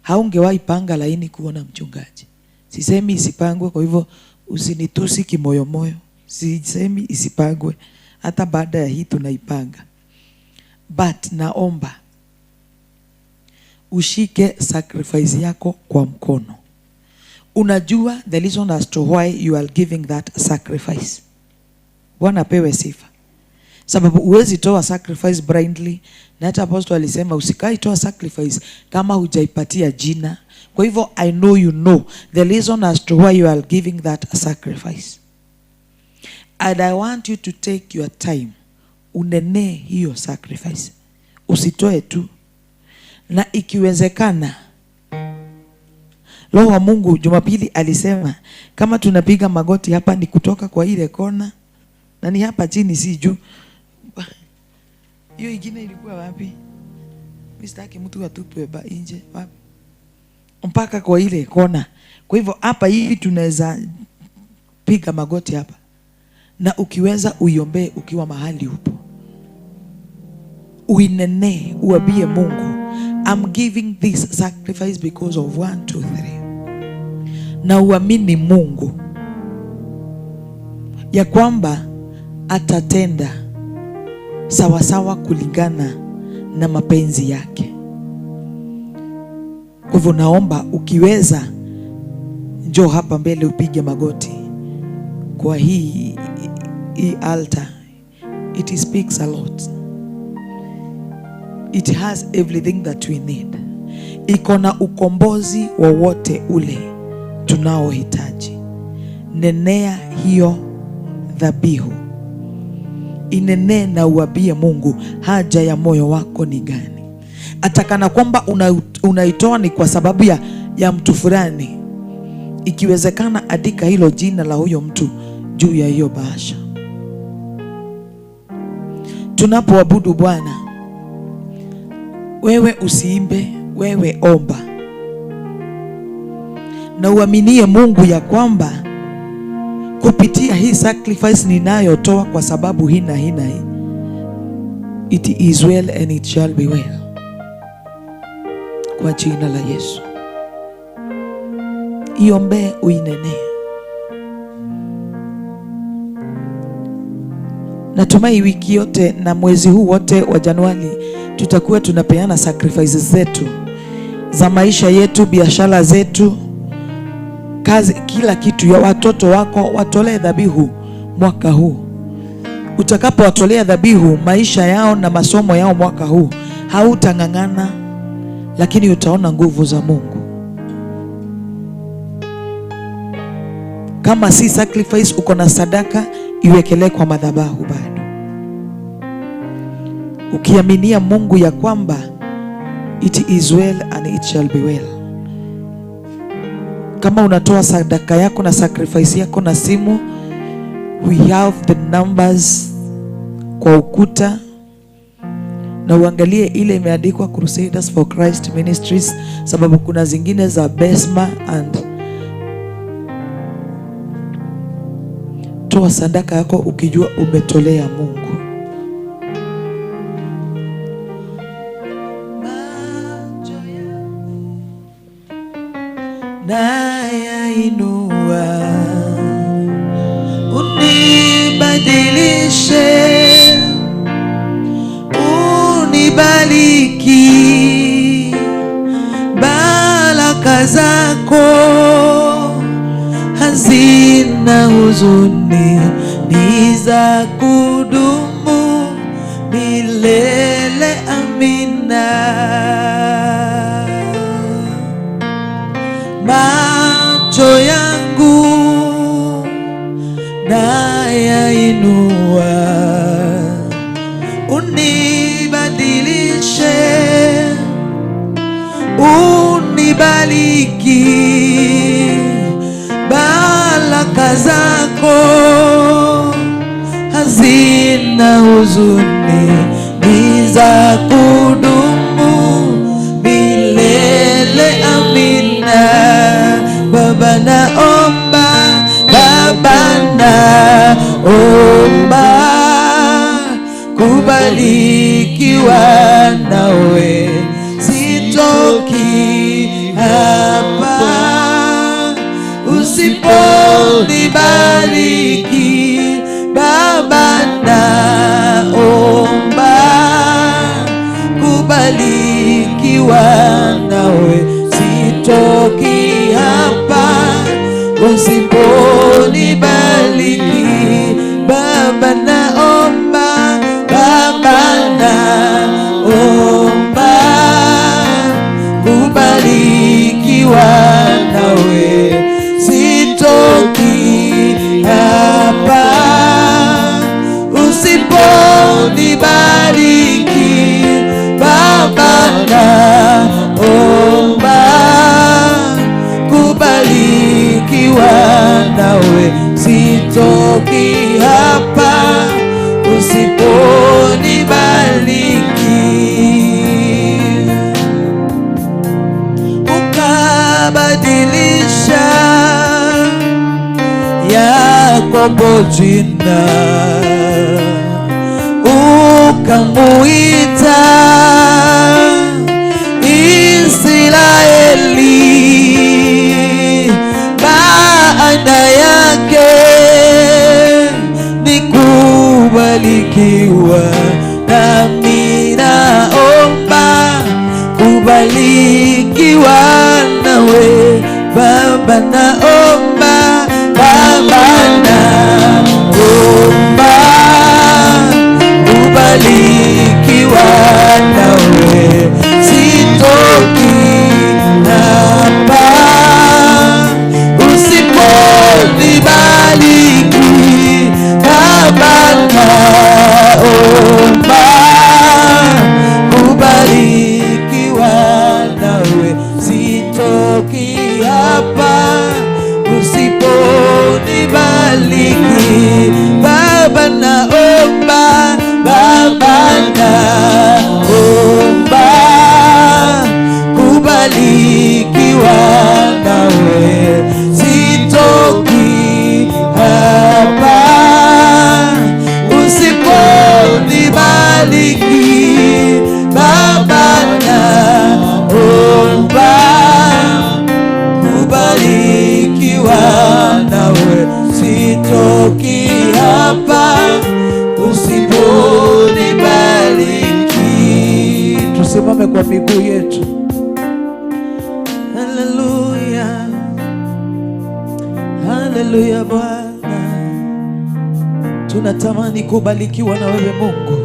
Haungewahi panga laini kuona mchungaji. Sisemi isipangwe, kwa hivyo usinitusi kimoyomoyo. Sisemi isipangwe. Hata baada ya hii tunaipanga. But naomba ushike sacrifice yako kwa mkono. Unajua the reason as to why you are giving that sacrifice. Bwana apewe sifa. Sababu huwezi toa sacrifice blindly, na hata apostle alisema usikai toa sacrifice kama hujaipatia jina. Kwa hivyo I know you know the reason as to why you are giving that sacrifice. And I want you to take your time. Unene hiyo sacrifice. Usitoe tu. Na ikiwezekana, Roho wa Mungu Jumapili alisema kama tunapiga magoti hapa ni kutoka kwa ile kona, na ni hapa chini, si juu. Hiyo ingine ilikuwa wapi? Mimi sitaki mtu atupwe ba nje, wapi? Mpaka kwa ile kona. Kwa hivyo hapa hivi tunaweza piga magoti hapa. Na ukiweza uiombee ukiwa mahali upo. Uinene, uambie Mungu, I'm giving this sacrifice because of 1 2 3. Na uamini Mungu ya kwamba atatenda sawasawa kulingana na mapenzi yake. Kwa hivyo naomba ukiweza njoo hapa mbele upige magoti kwa hii altar. It speaks a lot. It has everything that we need. Iko na ukombozi wowote ule tunaohitaji. Nenea hiyo dhabihu. Inene na uambie Mungu haja ya moyo wako ni gani. Atakana kwamba unaitoa ni kwa sababu ya mtu fulani, ikiwezekana andika hilo jina la huyo mtu juu ya hiyo bahasha. Tunapoabudu Bwana, wewe usiimbe, wewe omba. Na uaminie Mungu ya kwamba kupitia hii sacrifice ninayotoa kwa sababu hii na hii na hii, it is well and it shall be well. Kwa jina la Yesu. Iombe, uinene. Natumai wiki yote na mwezi huu wote wa Januari tutakuwa tunapeana sacrifices zetu za maisha yetu, biashara zetu, kazi, kila kitu ya watoto wako. Watolee dhabihu mwaka huu. Utakapowatolea dhabihu maisha yao na masomo yao mwaka huu, hautang'ang'ana, lakini utaona nguvu za Mungu. Kama si sacrifice, uko na sadaka, iwekelee kwa madhabahu bado. Ukiaminia Mungu ya kwamba it is well and it shall be well. Kama unatoa sadaka yako na sacrifice yako na simu, we have the numbers kwa ukuta, na uangalie ile imeandikwa Crusaders for Christ Ministries, sababu kuna zingine za Besma. And toa sadaka yako ukijua umetolea Mungu. Nayainua, unibadilishe, unibariki, baraka zako hazina huzuni, ni za kudumu milele. Amina. Macho yangu nayainua, unibadilishe, unibariki, baraka zako hazina huzuni, za kudumu milele. Amina. Baba naomba, Baba naomba kubarikiwa nawe, sitoki hapa usiponibariki. Baba naomba kubarikiwa nawe, sitoki hapa usiponibariki. Baba naomba, Baba naomba kubarikiwa nawe, sitoki hapa usiponibariki. Baba naomba kubarikiwa nawe, sitoki hapa usiponibariki. Ukabadilisha Yakobo jina, ukamuita Israeli, maana yake ni kubarikiwa. Nami naomba kubarikiwa nawe. Baba naomba, Baba naomba kubarikiwa nawe, sitoki hapa usiponibariki. Baba naomba kubarikiwa nawe, sitoki hapa usiponibariki. Baba naomba, Baba naomba kubarikiwa nawe, sitoki hapa usiponibariki. Baba naomba kubarikiwa nawe, sitoki hapa usiponibariki. Tusimame kwa miguu yetu. Haleluya, haleluya. Bwana, tunatamani kubarikiwa na wewe Mungu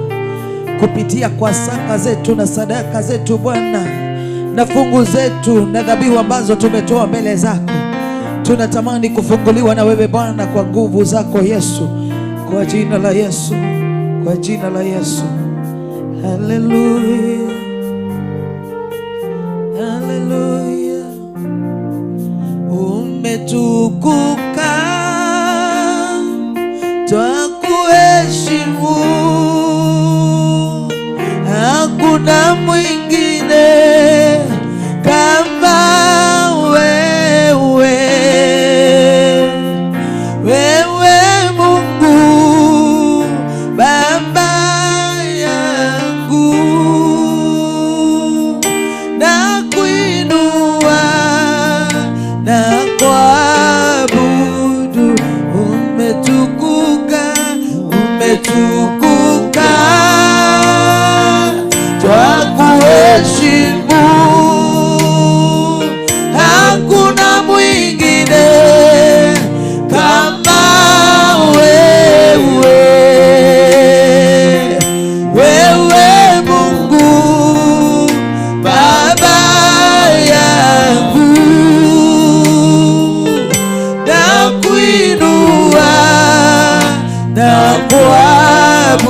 kupitia kwa saka zetu na sadaka zetu Bwana, na fungu zetu na dhabihu ambazo tumetoa mbele zako. Tunatamani kufunguliwa na wewe Bwana kwa nguvu zako Yesu, kwa jina la Yesu, kwa jina la Yesu. Haleluya, haleluya. Umetukuka, twakuheshimu, hakuna mwingine kama wewe. Wewe Mungu Baba yangu, nakuinua na kuabudu. Umetukuka, umetukuka, twakuheshimu, hakuna mwingine kama wewe. Wewe Mungu Baba yangu, nakuinua na kuabudu.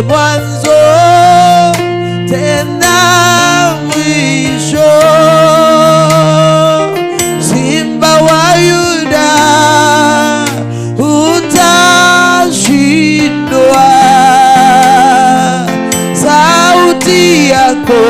Ndiwe mwanzo tena mwisho, Simba wa Yuda, hutashindwa. Sauti yako